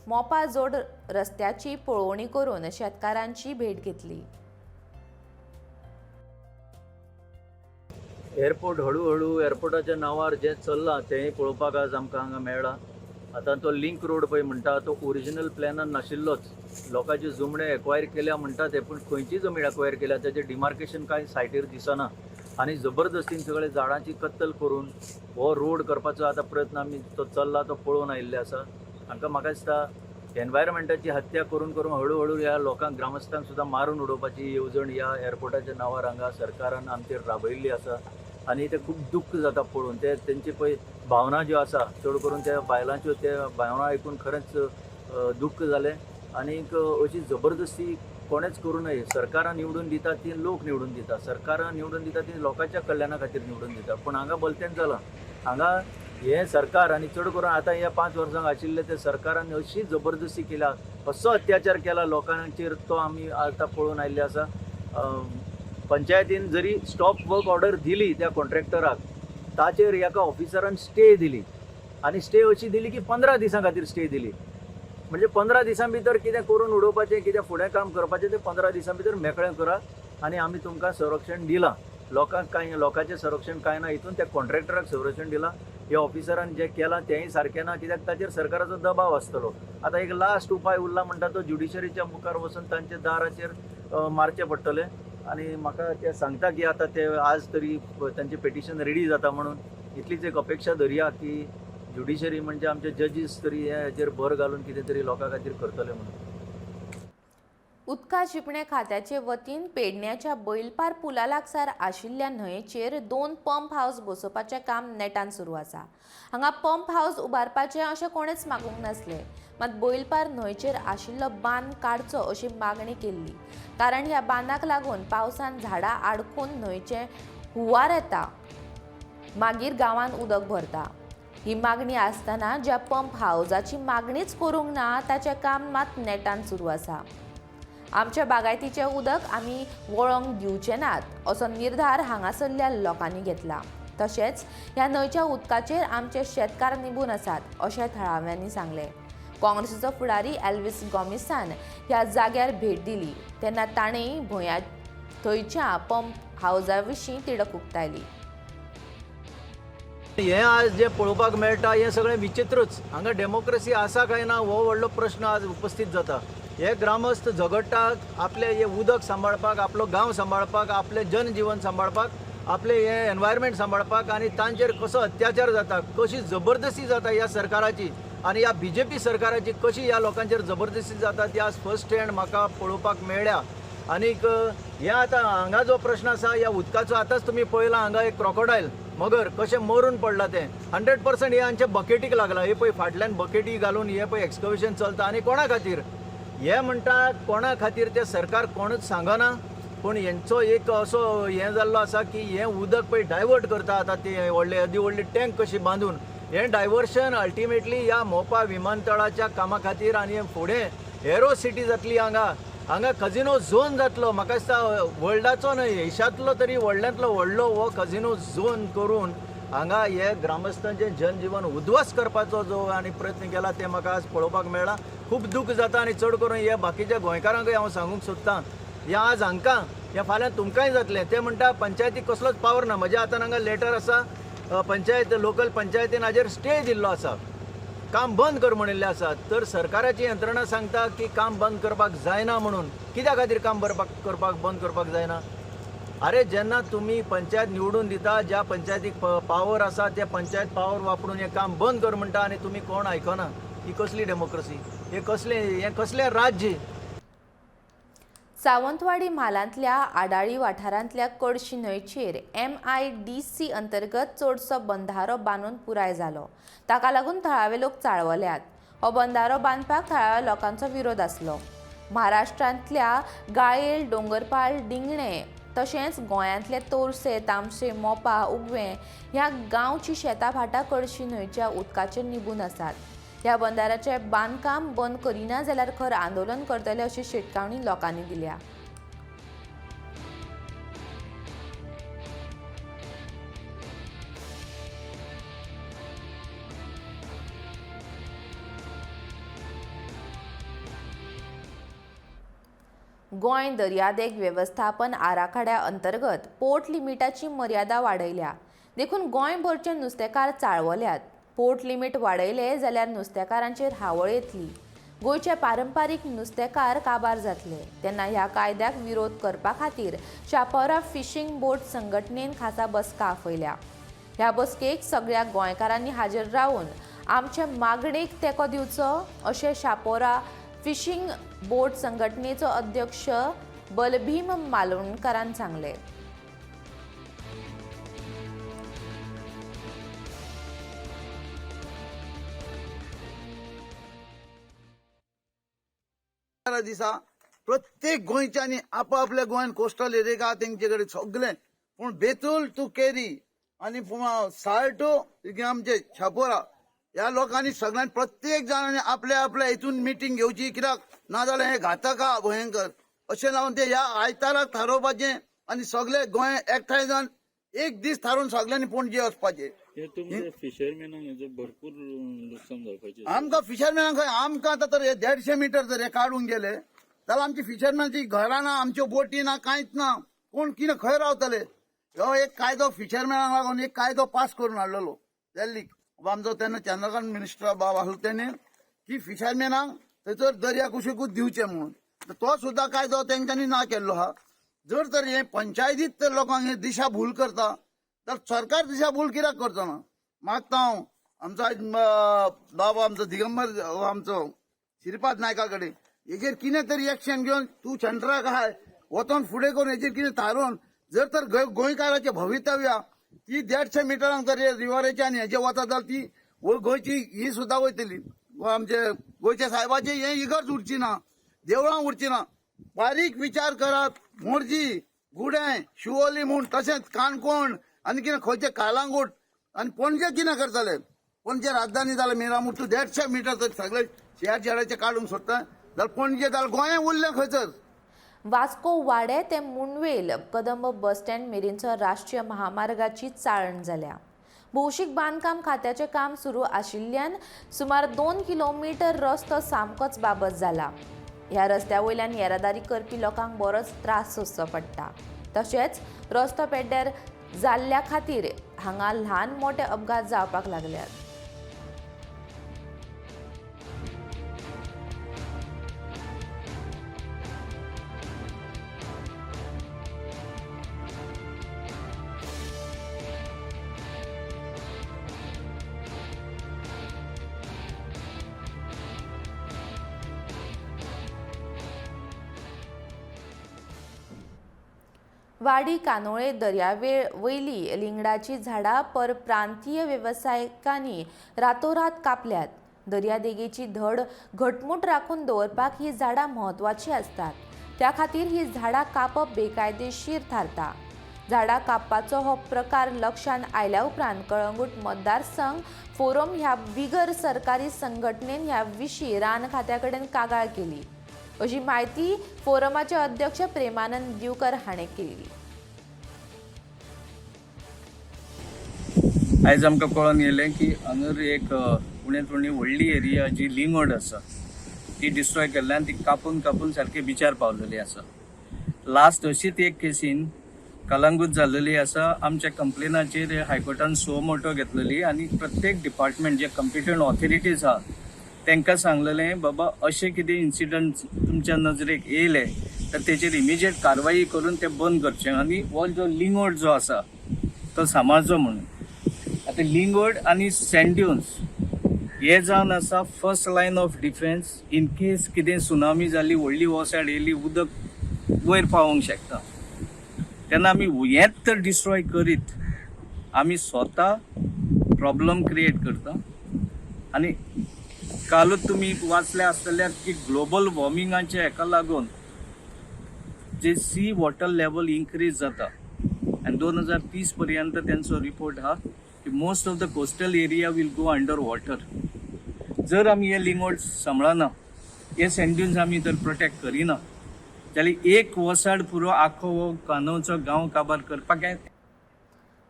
मोपा जोड रस्त्याची पळोवणी करून शेतकारांची भेट घेतली. एअरपोर्ट हळूहळू एअरपोर्टाच्या नांवार जें चल्लां तेंय पळोवपाक आज आमकां हांगा मेळ्ळां. आतां तो लिंक रोड पळय म्हणटा तो ओरिजिनल प्लॅनान नाशिल्लोच. लोकांची जमणी एक्वायर केल्या म्हणटा ते, पूण खंयची जमीन एक्वायर केल्या ताचें डिमार्केशन कांय सायटीर दिसना आनी जबरदस्तीन सगळे झाडांची कत्तल करून हो रोड करपाचो आतां प्रयत्न आमी तो चल्ला तो पळोवन आयिल्ले आसा. हांकां म्हाका दिसता एनवायरमेंटाची हत्या करून करून हळूहळू ह्या लोकांक, ग्रामस्थांक सुद्दां मारून उडोवपाची येवजण ह्या एअरपोर्टाच्या नांवार हांगा सरकारान आमचेर राबयिल्ली आसा आनी तें खूब दुख्ख जाता पळोवन. ते तेंची पळय भावना ज्यो आसा, चड करून त्या बायलांच्यो त्या भावना आयकून खरेंच दुख्ख जालें. आनीक अशी जबरदस्ती कोणेच करूं नये. सरकारां निवडून दिता ती लोक निवडून दिता, सरकारां निवडून दिता ती लोकांच्या कल्याणा खातीर निवडून दिता, पूण हांगा भलतेंच जालां. हांगा हें सरकार आनी चड करून आतां ह्या 5 वर्सांक आशिल्लें ते सरकारान अशी जबरदस्ती केल्या, असो अत्याचार केला लोकांचेर, तो आमी आतां पळोवन आयिल्ले आसा. पंचायतीन जरी स्टॉप वर्क ऑर्डर दिली त्या कॉन्ट्रॅक्टराक, ताचेर एका ऑफिसरान स्टे दिली आनी स्टे अशी दिली की 15 दिसां खातीर स्टे दिली. म्हणजे 15 दिसां भितर कितें करून उडोवपाचें, कितें फुडें काम करपाचें तें 15 दिसां भितर मेकळें करात आनी आमी तुमकां संरक्षण दिलां. लोकांक कांय, लोकांचें संरक्षण कांय ना, हितून त्या कॉन्ट्रॅक्टराक संरक्षण दिलां. ह्या ऑफिसरान जें केलां तेंय सारकें ना, कित्याक ताचेर सरकाराचो दबाव आसतलो. आतां एक लास्ट उपाय उरला म्हणटा तो ज्युडिशरीच्या मुखार वचून तांच्या दाराचेर मारचें पडटलें. आनी म्हाका ते सांगता की आतां ते आज तरी तांचें पेटिशन रेडी जाता म्हणून इतलीच एक अपेक्षा धरया की ज्युडिशरी म्हणजे आमचे जजीस तरी हे हेचेर भर घालून कितें तरी लोकां खातीर करतले म्हणून. उदका शिंपणे खात्याचे वतीन पेडण्याच्या बैलपार पुला लागसार आशिल्ल्या न्हंयेचेर 2 पंप हावस बसोवपाचें काम नेटान सुरू आसा. हांगा पंप हावस उबारपाचें अशें कोणेच मागूंक नासलें, मात बैलपार न्हंयचेर आशिल्लो बांद काडचो अशी मागणी केल्ली, कारण ह्या बांदाक लागून पावसान झाडां आडखून न्हंयचें हुंवार येता, मागीर गांवांत उदक भरता. ही मागणी आसतना ज्या पंप हावजाची मागणीच करूंक ना ताचें काम मात नेटान सुरू आसा. आमच्या बागायतीचें उदक आमी वळोंक दिवचे नात असो निर्धार हांगासरल्या लोकांनी घेतला. तशेंच ह्या न्हंयच्या उदकाचेर आमचे शेतकार निबून आसात अशें थळाव्यांनी सांगलें. काँग्रेसीचो फुडारी एल्विस गोमिसान ह्या जाग्यार भेट दिली तेन्ना ताणें भंया थंयच्या पंप हावजा विशीं तिडक उक्तायली. हें आज जें पळोवपाक मेळटा हें सगळें विचित्रच. हांगा डेमोक्रेसी आसा काय ना हो व्हडलो प्रश्न आज उपस्थीत जाता. हे ग्रामस्थ झगडटात आपलें हें उदक सांबाळपाक, आपलो गांव सांबाळपाक, आपलें जनजीवन सांबाळपाक, आपलें हें एनवायरमेंट सांबाळपाक, आनी तांचेर कसो अत्याचार जाता, कशी जबरदस्ती जाता ह्या सरकाराची आनी ह्या बीजेपी सरकाराची कशी ह्या लोकांचेर जबरदस्ती जाता ती आज फर्स्ट हँड म्हाका पळोवपाक मेळ्ळ्या. आनीक हें आतां हांगा जो प्रश्न आसा ह्या उदकाचो, आतांच तुमी पळयला हांगा एक क्रोकोडायल मगर कशें मरून पडलां तें 100% हें आमच्या बकेटीक लागलां. हे पळय फाटल्यान बकेटी घालून हे पळय एक्सकवेशन चलता आनी कोणा खातीर हे म्हणटा, कोणा खातीर तें सरकार कोणूच सांगना. पूण हेंचो एक असो हें जाल्लो आसा की हें उदक पळय डायवर्ट करता आतां ते व्हडले अदी व्हडली टँक कशी बांदून हें डायवर्शन अल्टिमेटली ह्या मोपा विमानतळाच्या कामा खातीर आनी फुडें एरो सिटी जातली, हांगा हांगा कझिनो झोन जातलो. म्हाका दिसता वर्ल्डाचो न्हय एशांतलो तरी व्हडल्यांतलो व्हडलो हो कझिनो झोन करून हांगा हे ग्रामस्थांचें जनजीवन उद्ध्वस्त करपाचो जो आनी प्रयत्न केला तें म्हाका आज पळोवपाक मेळ्ळा. खूब दूख जाता आनी चड करून हे बाकीच्या गोंयकारांकूय हांव सांगूंक सोदतां, हें आज हांकां हें फाल्यां तुमकांय जातलें. ते म्हणटा पंचायतीक कसलोच पावर ना. म्हज्या हातान हांगा लेटर आसा, पंचायत लोकल पंचायतीन हाजेर स्टे दिल्लो आसा, काम बंद कर म्हणिल्लें आसा. तर सरकाराची यंत्रणा सांगता की काम बंद करपाक जायना म्हणून. कित्या खातीर काम करपाक बंद करपाक जायना? अरे जेन्ना तुमी पंचायत निवडून दिता, ज्या पंचायतीक पावर आसा त्या पंचायत पावर वापरून हें काम बंद कर म्हणटा आनी तुमी कोण आयकना. ही कसली डेमोक्रेसी? हें कसलें राज्य? सावंतवाडी म्हालांतल्या आडाळी वाठारांतल्या कडशी न्हंयचेर MIDC अंतर्गत चडसो बंधारो बांदून पुराय जालो. ताका लागून थळावे लोक चाळवल्यात. हो बंधारो बांदपाक थळाव्या लोकांचो विरोध आसलो. महाराष्ट्रांतल्या गायेल, डोंगरपाल, डिंगणे तशेंच गोंयांतले तोरसे, तामशे, मोपा, उगवें ह्या गांवची शेतां भाटां कडशी न्हंयच्या उदकाचेर निबून आसात. ह्या बंदाराचें बांदकाम बंद करिना जाल्यार खर आंदोलन करतले अशी शिटकावणी लोकांनी दिल्या. गोंय दर्यादेग वेवस्थापन आराखड्या अंतर्गत पोर्ट लिमिटाची मर्यादा वाडयल्या, देखून गोंयभरचे नुस्तेकार चाळवल्यात. पोर्ट लिमीट वाडयले जाल्यार नुस्तेकारांचेर हावळ येतली. गोंयचे पारंपारीक नुस्तेकार काबार जातले. तेन्ना ह्या कायद्याक विरोध करपा खातीर शापोरा फिशींग बोट संघटनेन खासा बसका आपयल्या. ह्या बसकेक सगळ्या गोंयकारांनी हाजीर रावन आमचे मागणेक तेंको दिवचो अशें शापोरा फिशींग बोट संघटनेचो अध्यक्ष बलभीम मालवणकारान सांगलें. दिसा प्रत्येक गोंयच्यांनी आपापल्या गोंयान कोस्टल एरिया तेंचे कडेन सगळें, पूण बेतूल टू केरी आनी साल्ट आमचे छापोरा ह्या लोकांनी सगळ्यांनी प्रत्येक जाणांनी आपल्या आपल्या हितून मिटींग घेवची, कित्याक नाजाल्यार हें घातक आहा भयंकर. अशें लावन ते ह्या आयताराक थारोवपाचें आनी सगळे गोंय एकठांय जावन एक दीस थारोवन सगळ्यांनी पणजे वचपाचें. फिशरमॅनांक भरपूर लुकसाण जावपाचें. आमकां फिशरमॅनांक खंय, आमकां आतां तर हे 150 मिटर जर हे काडून गेले जाल्यार आमची फिशरमॅनाची घरां ना, आमच्यो बोटी ना, कांयच ना, कोण कितें खंय रावतले. हो एक कायदो फिशरमॅनांक लागून एक कायदो पास करून हाडलेलो दिल्लीक आमचो तेन्ना चंद्रकांत मिनिस्टर बाब आसलो तेणे, की फिशरमॅनांक थंयसर दर्या कुशीकूच दिवचें म्हणून. तो सुद्दां कायदो तेंच्यांनी ना केल्लो आहा. जर तर हे पंचायतीत तर लोकांक हे दिशा भूल करता तर सरकार दिशा भूल कित्याक करचो ना. मागता हांव आमचो आयज बाबा आमचो दिगंबर आमचो श्रीपाद नायका कडेन हेजेर कितें तरी एक्शन घेवन तूं सेंटराक आहाय वचोन फुडें करून हेजेर कितें थारोवन जर तर गोंयकाराचें भवितव्य ती 150 मिटरांक जर रिवराचे आनी हेजे वता जाल्यार ती गोंयची ही सुद्दां वयतली. आमचे गोंयच्या सायबाचे हे इगर्ज उरची ना, देवळां उरची ना. बारीक विचार करात. मोरजी, गुडें, शिवोली म्हूण, तशेंच काणकोण आनी कितें खंयचे कालांगूट आनी पणजे कितें करतले. पणजे राजधानी जाल्यार मिरामूर तूं 150 मिटर तर सगळे शेराचे काडूंक सोदता जाल्यार पणजे जाल्यार गोंय उरलें खंयसर. वास्को वाडे ते मुंडवेल कदंब बस स्टँड मेरेनचो राष्ट्रीय महामार्गाची चाळण जाल्या. भौशीक बांदकाम खात्याचें काम सुरू आशिल्ल्यान सुमार 2 किलोमिटर रस्तो सामकोच बाबत जाला. ह्या रस्त्या वयल्यान येरादारी करपी लोकांक बरोच त्रास सोंसचो पडटा. तशेंच रस्तो पेड्ड्यार जाल्ल्या खातीर हांगा ल्हान मोठे अपघात जावपाक लागल्यात. वाडी कानोळे दर्यावेळ वयली लिंगडाची झाडां परप्रांतीय वेवसायिकांनी रातोरात कापल्यात. दर्यादेगेची धड घटमूट राखून दवरपाक ही झाडां म्हत्वाची आसतात. त्या खातीर ही झाडां कापप बेकायदेशीर थारता. झाडां कापपाचो हो प्रकार लक्षांत आयल्या उपरांत कळंगूट मतदारसंघ फोरम ह्या बिगर सरकारी संघटनेन ह्या विशीं रान खात्या कडेन कागाळ केली, अशी माहिती फोरमाचे अध्यक्ष प्रेमानंद दिवकर हाणें केली. आयज आमकां कळोन येयलें की हांगर एक उणेंत उणी व्हडली एरिया जी लिंगोड आसा ती डिस्ट्रॉय केल्ल्यान ती कापून कापून सारकी बिचार पावलेली आसा. लास्ट अशीच एक केसीन कलंगूट जाल्लेली आसा. आमच्या कंप्लेनाचेर हायकोर्टान सो मोटो घेतलेली आनी प्रत्येक डिपार्टमेंट जे कॉम्पिटंट ऑथॉरिटीज आहा तांकां सांगलेलें बाबा अशें कितें इन्सिडंट तुमच्या नजरेक येयले तर तेचेर इमिजिएट कारवाई करून ते बंद करचें आनी हो जो लिंगोड जो आसा तो सांबाळचो म्हणून. आतां लिंगोड आनी सँड ड्युन्स हे जावन आसा first line of defence in case कितें सुनामी जाली, व्हडली वोसाड येयली, उदक वयर पावोंक शकता. तेन्ना आमी हेंच तर डिस्ट्रॉय करीत आमी स्वता प्रॉब्लम क्रिएट करता. आनी कालूच तुमी वाचले आसतले की ग्लोबल वॉर्मिंगाचे हेका लागून जे सी वॉटर लेवल इन्क्रीज जाता आनी 2030 पर्यंत तेंचो रिपोर्ट आहा की most of the coastal area will go under water. जर आमी हे लिंगोड सांबाळना, हे सँड ड्युन्स आमी जर प्रोटेक्ट करिना जाल्यार एक वसाड पुरो आख्खो हो कानोवचो गांव काबार करपाक.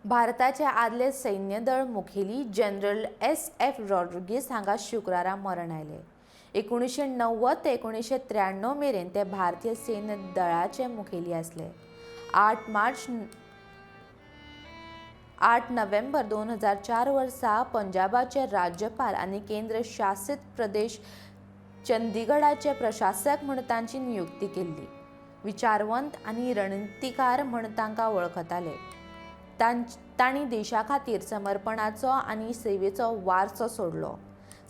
भारताचे आदले सैन्यदळ मुखेली जनरल SF Rodrigues हांगा शुक्रारा मरण आयलें. 1990 ते 1993 मेरेन ते भारतीय सैन्य दळाचे मुखेली आसले. 8 नोव्हेंबर 2004 वर्सा पंजाबाचे राज्यपाल आनी केंद्र शासित प्रदेश चंदीगडाचे प्रशासक म्हूण तांची नियुक्ती केल्ली. विचारवंत आनी रणनितीकार म्हूण तांकां वळखताले. तांणी देशा खातीर समर्पणाचो आनी सेवेचो वारसो सोडलो.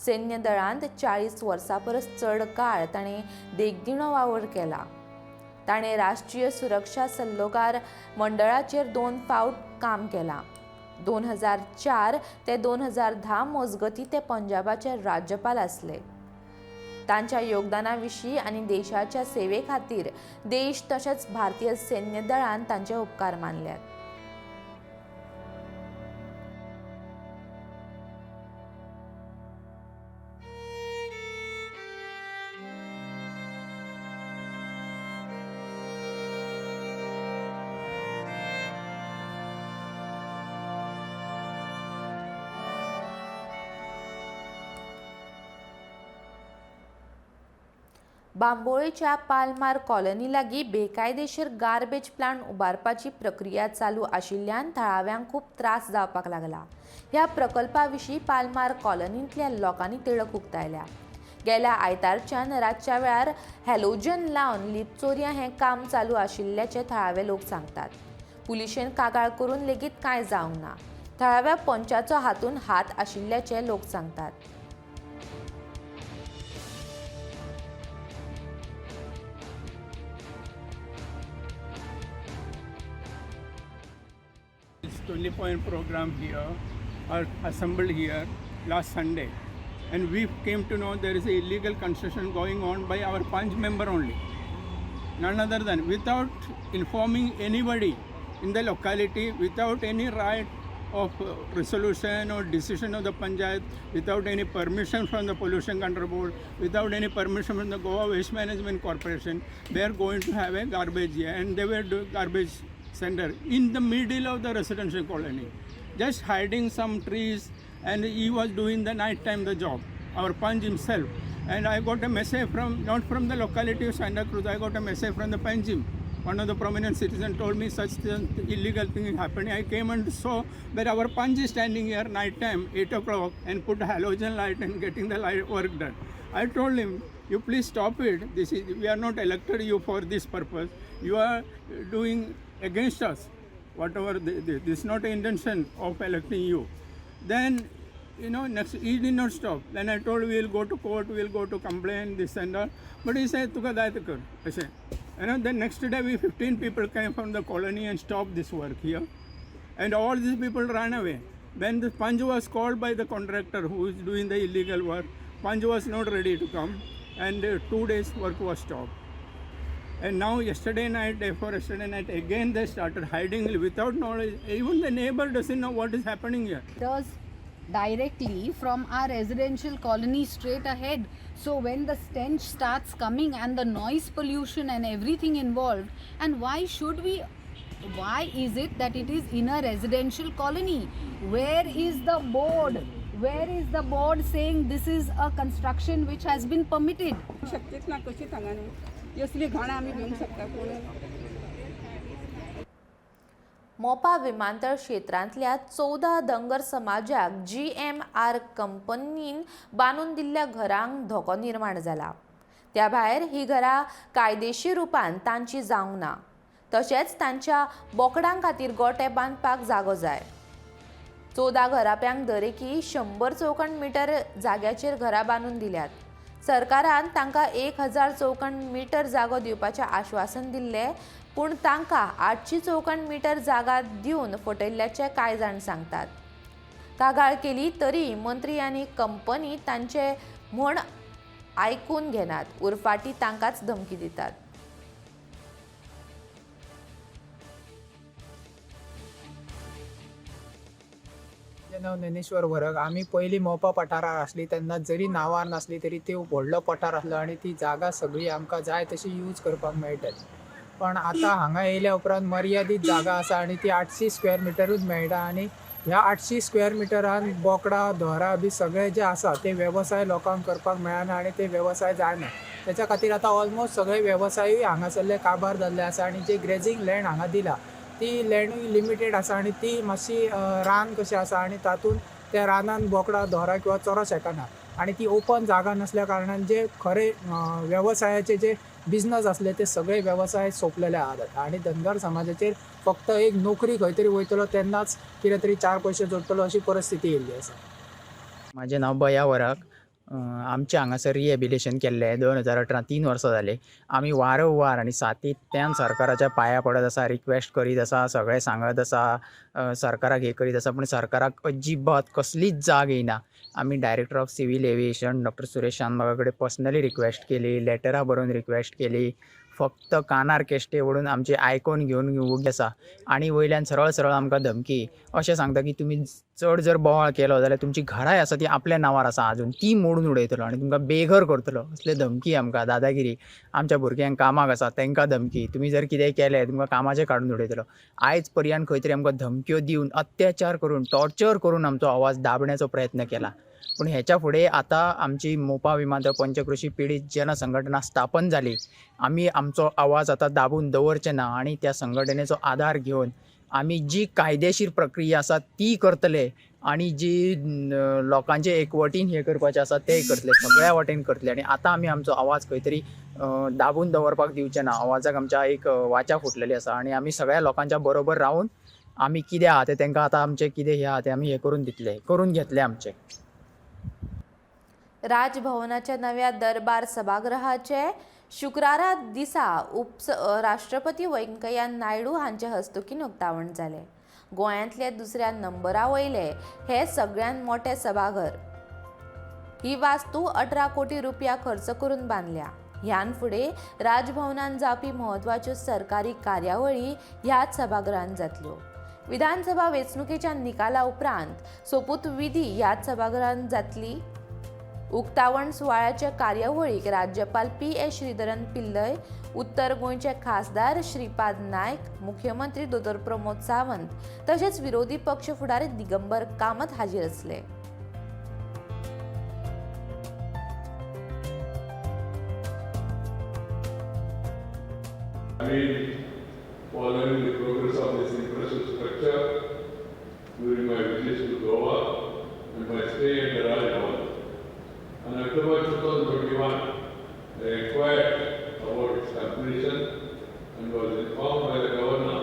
सैन्य दळांत 40 वर्सां परस चड काळ ताणें देखदिणो वावर केला. ताणें राष्ट्रीय सुरक्षा सल्लोगार मंडळाचेर 2 फावट काम केलां. 2004 ते 2010 मजगतीं ते पंजाबाचे राज्यपाल आसले. तांच्या योगदाना विशीं आनी देशाच्या सेवे खातीर देश तशेंच भारतीय सैन्य दळान तांचे उपकार मानल्यात. बांबोळेच्या पालमार कॉलनी लागीं बेकायदेशीर गार्बेज प्लांट उबारपाची प्रक्रिया चालू आशिल्ल्यान थळाव्यांक खूब त्रास जावपाक लागला. ह्या प्रकल्पा विशीं पालमार कॉलनींतल्या लोकांनी तिडक उक्तायल्या. गेल्या आयतारच्यान रातच्या वेळार हॅलोजन लावन लिपचोरयां हें काम चालू आशिल्ल्याचें थळावे लोक सांगतात. पुलिशेन कागाळ करून लेगीत कांय जावंक ना. थळाव्या पंचाचो हातून हात आशिल्ल्याचें लोक सांगतात. This 20 point program here are assembled here last Sunday, and we came to know there is a illegal construction going on by our Panch member only, none other than, without informing anybody in the locality, without any right of resolution or decision of the panchayat, without any permission from the pollution control board, without any permission from the Goa Waste Management Corporation. They are going to have a garbage here, and they were doing garbage center in the middle of the residential colony, just hiding some trees, and he was doing the night time the job, our Panch himself. And I got a message from, not from the locality of Santa Cruz, I got a message from the Panjim. One of the prominent citizens told me such illegal thing is happening. I came and saw that our Panch is standing here night time, 8 o'clock, and put halogen light and getting the light work done. I told him, you please stop it. This is, we are not elected you for this purpose. You are doing against us. Whatever, this is not the intention of electing you. Then, you know, next, he did not stop. Then I told, we will go to court, we will go to complain, this and that. But he said, Tuka daay kar. I said, you know, then next day, we 15 people came from the colony and stopped this work here. And all these people ran away. Then the Panj was called by the contractor who is doing the illegal work. Panj was not ready to come, and 2 days work was stopped. And now yesterday night, day for yesterday night, again they started hiding without knowledge. Even the neighbor doesn't know what is happening here. Meters directly from our residential colony straight ahead. So when the stench starts coming and the noise pollution and everything involved, and why should we, why is it that it is in a residential colony? Where is the board? Where is the board saying this is a construction which has been permitted? शक्यच ना कशी सांगा न्हू असली घाण आमी घेवंक शकता कोण. मोपा विमानतळ क्षेत्रांतल्या 14 धनगर समाजाक GMR कंपनीन बांदून दिल्ल्या घरांक धोको निर्माण जाला. त्या भायर ही घरां कायदेशीर रुपान तांची जावंक ना. तशेंच तांच्या बोकडां खातीर गोटे बांदपाक जागो जाय. 14 घराब्यांक दरेकी 100 चौखण मिटर जाग्याचेर घरां बांदून दिल्यात. सरकारान तांकां 1000 चौखण मिटर जागो दिवपाचें आश्वासन दिल्लें, पूण तांकां 800 चौखण मिटर जागा दिवन फटयल्ल्याचें कांय जाण सांगतात. कागाळ केली तरी मंत्री आनी कंपनी तांचे म्हण आयकून घेनात, उरफाटी तांकांच धमकी दितात. म्हजें नांव ज्ञानेश्वर वरक. आमी पयलीं मोपा पठारार आसली तेन्ना जरी नांवार नासली तरी ती व्हडलो पठार आसलो आनी ती जागा सगळी आमकां जाय तशी यूज करपाक मेळटाली. पण आतां हांगा येयल्या उपरांत मर्यादीत जागा आसा आनी ती 800 स्क्वेअर मिटरूच मेळटा आनी ह्या 800 स्क्वेअर मिटरान बोकडां धोरां बी सगळे जे आसा ते वेवसाय लोकांक करपाक मेळना आनी ते वेवसाय जायना. तेच्या खातीर आतां ऑलमोस्ट सगळे वेवसायूय हांगासरले काबार जाल्ले आसा आनी जे ग्रेजींग लँड हांगा दिला ती लँडूय लिमिटेड आसा आनी ती मातशी रान कशी आसा आनी तातूंत त्या रानान बोकडां धोरां किंवा चरो शकना आनी ती ओपन जागा नासल्या कारणान जे खरे वेवसायाचे जे बिजनस आसले ते सगळे वेवसाय सोंपलेले आहात आनी धनगर समाजाचेर फक्त एक नोकरी खंय तरी वयतलो तेन्नाच कितें तरी 4 पयशे जोडटलो अशी परिस्थिती येयल्ली आसा. म्हाजें नांव बया वरक. आमचें हांगासर रिहेबिलिटेशन केल्लें 2018, 3 वर्सां जालीं. आमी वारंवार आनी सातत्यान सरकाराच्या पांया पडत आसा, रिक्वेस्ट करीत आसा, सगळें सांगत आसा, सरकाराक हें करीत आसा, पूण सरकाराक अजिबात कसलीच जाग येयना. आमी director of civil aviation doctor Suresh Shanbaga कडेन पर्सनली रिक्वेस्ट केली, लेटरां बरोवन रिक्वेस्ट केली. फक्त कानार केश्टे ओडून आमचे आयकोन घेवन वोगी आसा आनी वयल्यान सरळ सरळ आमकां धमकी अशें सांगता की तुमी चड जर बोवाळ केलो जाल्यार तुमची घरांय आसा ती आपल्या नांवार आसा आजून ती मोडून उडयतलो आनी तुमकां बेघर करतलो. असले धमकी आमकां, दादागिरी. आमच्या भुरग्यांक कामाक आसा तांकां धमकी, तुमी जर कितेंय केलें तुमकां कामाचें काडून उडयतलो. आयज पर्यंत खंय तरी आमकां धमक्यो दिवन, अत्याचार करून, टॉर्चर करून आमचो आवाज दाबण्याचो प्रयत्न केला. पूण हेच्या फुडें आतां आमची मोपा विमानतळ पंचकृशी पिडीत जन संघटना स्थापन जाली. आमी आमचो आवाज आतां दाबून दवरचे ना आनी त्या संघटनेचो आदार घेवन आमी जी कायदेशीर प्रक्रिया आसा ती करतले आनी जी लोकांचे एकवटीन हें करपाचें आसा तें करतले, सगळ्या वाटेन करतले. आनी आतां आमी आमचो आवाज खंय तरी दाबून दवरपाक दिवचे ना. आवाजाक आमच्या एक वाचा फुटलेली आसा आनी आमी सगळ्या लोकांच्या बरोबर रावन आमी कितें आहा तें तांकां आतां आमचें कितें हें आहा तें आमी हें करून दितले, करून घेतले आमचें. राजभवनाच्या नव्या दरबार सभागृहाचे शुक्रारा दिसा उपराष्ट्रपती व्यंकय्या नायडू हांचे हस्तुकीं उक्तावण जालें. गोंयांतले दुसऱ्या नंबरा वयले हे सगळ्यांत मोठे सभाघर. ही वास्तू 18 कोटी रुपया खर्च करून बांदल्या. ह्यान फुडें राजभवनान जावपी म्हत्वाच्यो सरकारी कार्यावळी ह्याच सभागृहांत जातल्यो. विधानसभा वेंचणुकेच्या निकाला उपरांत सोपूतविधी ह्याच सभागृहांत जातली. उक्तावण सुवाळ्याच्या कार्यावळीक राज्यपाल पी.एस. श्रीधरन पिल्लय, उत्तर गोंयचे खासदार श्रीपाद नायक, मुख्यमंत्री दोतोर प्रमोद सावंत तशेंच विरोधी पक्ष फुडारी दिगंबर कामत हाजीर आसले. Following the progress of this impressive structure during my visit to Goa and my stay at the Raj Bhavan. On October 2021, I inquired about its completion and was informed by the governor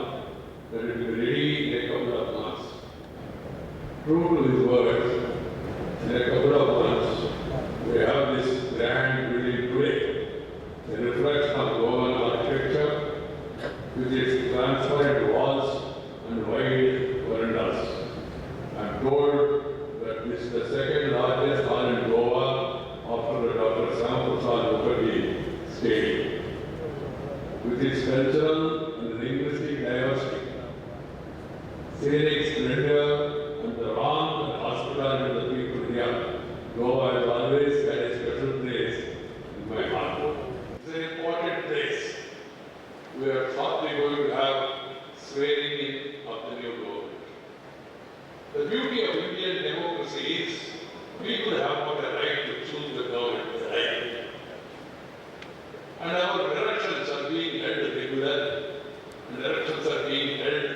that it will be ready in a couple of months. True to his words, in a couple of months, we have this grand building today, a reflection of Goan architecture with its transparent walls and wide verandas. I am told that this is the second largest hall in Goa after the Dr. Syama Prasad Mookerjee Stadium. With its cultural and linguistic diversity, scenic splendor, and the warmth and hospitality of the people here, Goa has always had a special place in my heart. It's an important place. We are shortly going to have swearing in of the new government. The beauty of Indian democracy is people have got a right to choose the government they like. And our elections are being held regularly, and elections are being held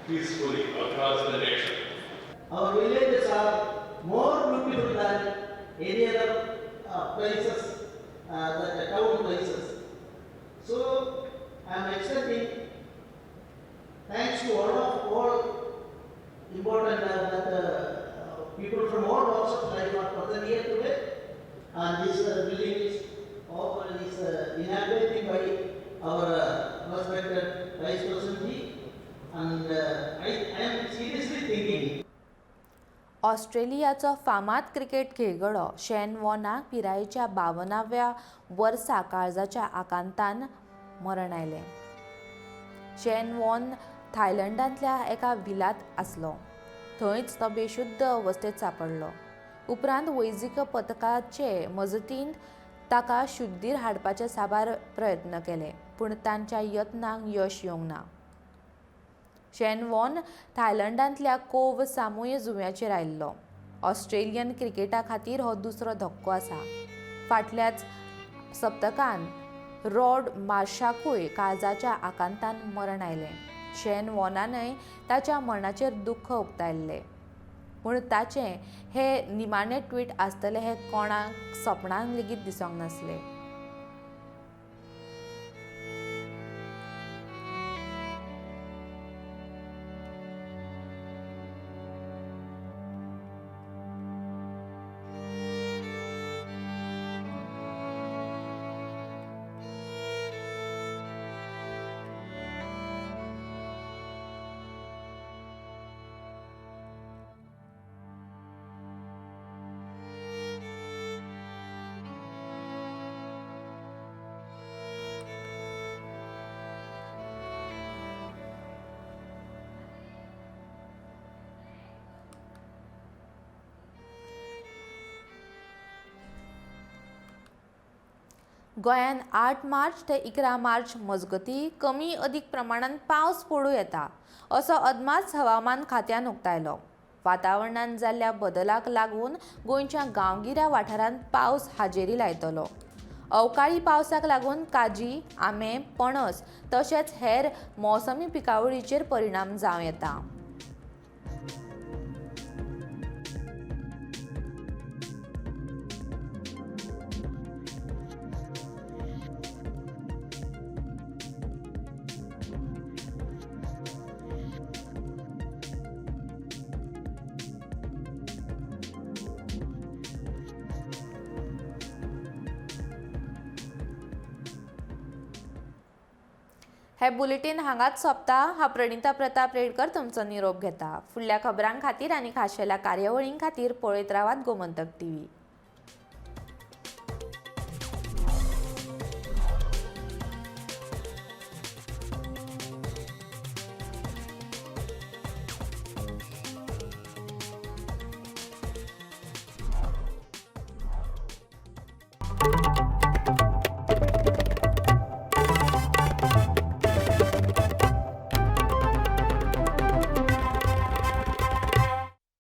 peacefully across the nation. Our villages are more beautiful than any other places, the town places. So I am extending thanks to all important that people from all walks of life are present here today, and this building is inaugurated by our respected Vice President ji, and I am seriously thinking. ऑस्ट्रेलियाचो फामाद cricket खेळगडो Shane वॉनाक पिरायेच्या 52व्या वर्सा काळजाच्या आकांतान मरण आयलें. Shane Warne थायलंडांतल्या एका व्हिलांत आसलो. थंयच तो बेशुद्ध अवस्थेंत सांपडलो. उपरांत वैजकी पथकाचे मजतीन ताका शुद्धीर हाडपाचे साबार प्रयत्न केले, पूण तांच्या यत्नांक यश येवंक ना. शेन वॉन थायलंडांतल्या कोव सामुय जुंव्याचेर आयिल्लो. ऑस्ट्रेलियन क्रिकेटा खातीर हो दुसरो धक्को आसा. फाटल्याच सप्तकान रॉड मार्शाकूय काळजाच्या आकांतान मरण आयलें. शेन वॉनानय ताच्या मरणाचेर दुख्ख उक्तायल्लें, पूण ताचें हे निमाणें ट्वीट आसतलें हें कोणाक सपनान लेगीत दिसूंक नासलें. गोंयांत 8 मार्च ते 11 मार्च मजगतीं कमी अदीक प्रमाणांत पावस पडूं येता असो अदमास हवामान खात्यान उक्तायलो. वातावरणांत जाल्ल्या बदलाक लागून गोंयच्या गांवगिऱ्या वाठारांत पावस हाजेरी लायतलो. अवकाळी पावसाक लागून काजी, आंबे, पणस तशेंच हेर मोसमी पिकावळीचेर परिणाम जावं येता. हे बुलेटीन हांगाच सोंपता. हांव प्रणिता प्रताप रेडकर तुमचो निरोप घेता. फुडल्या खबरां खातीर आनी खाशेल्या कार्यावळीं खातीर पळयत रावात गोमंतक टीव्ही.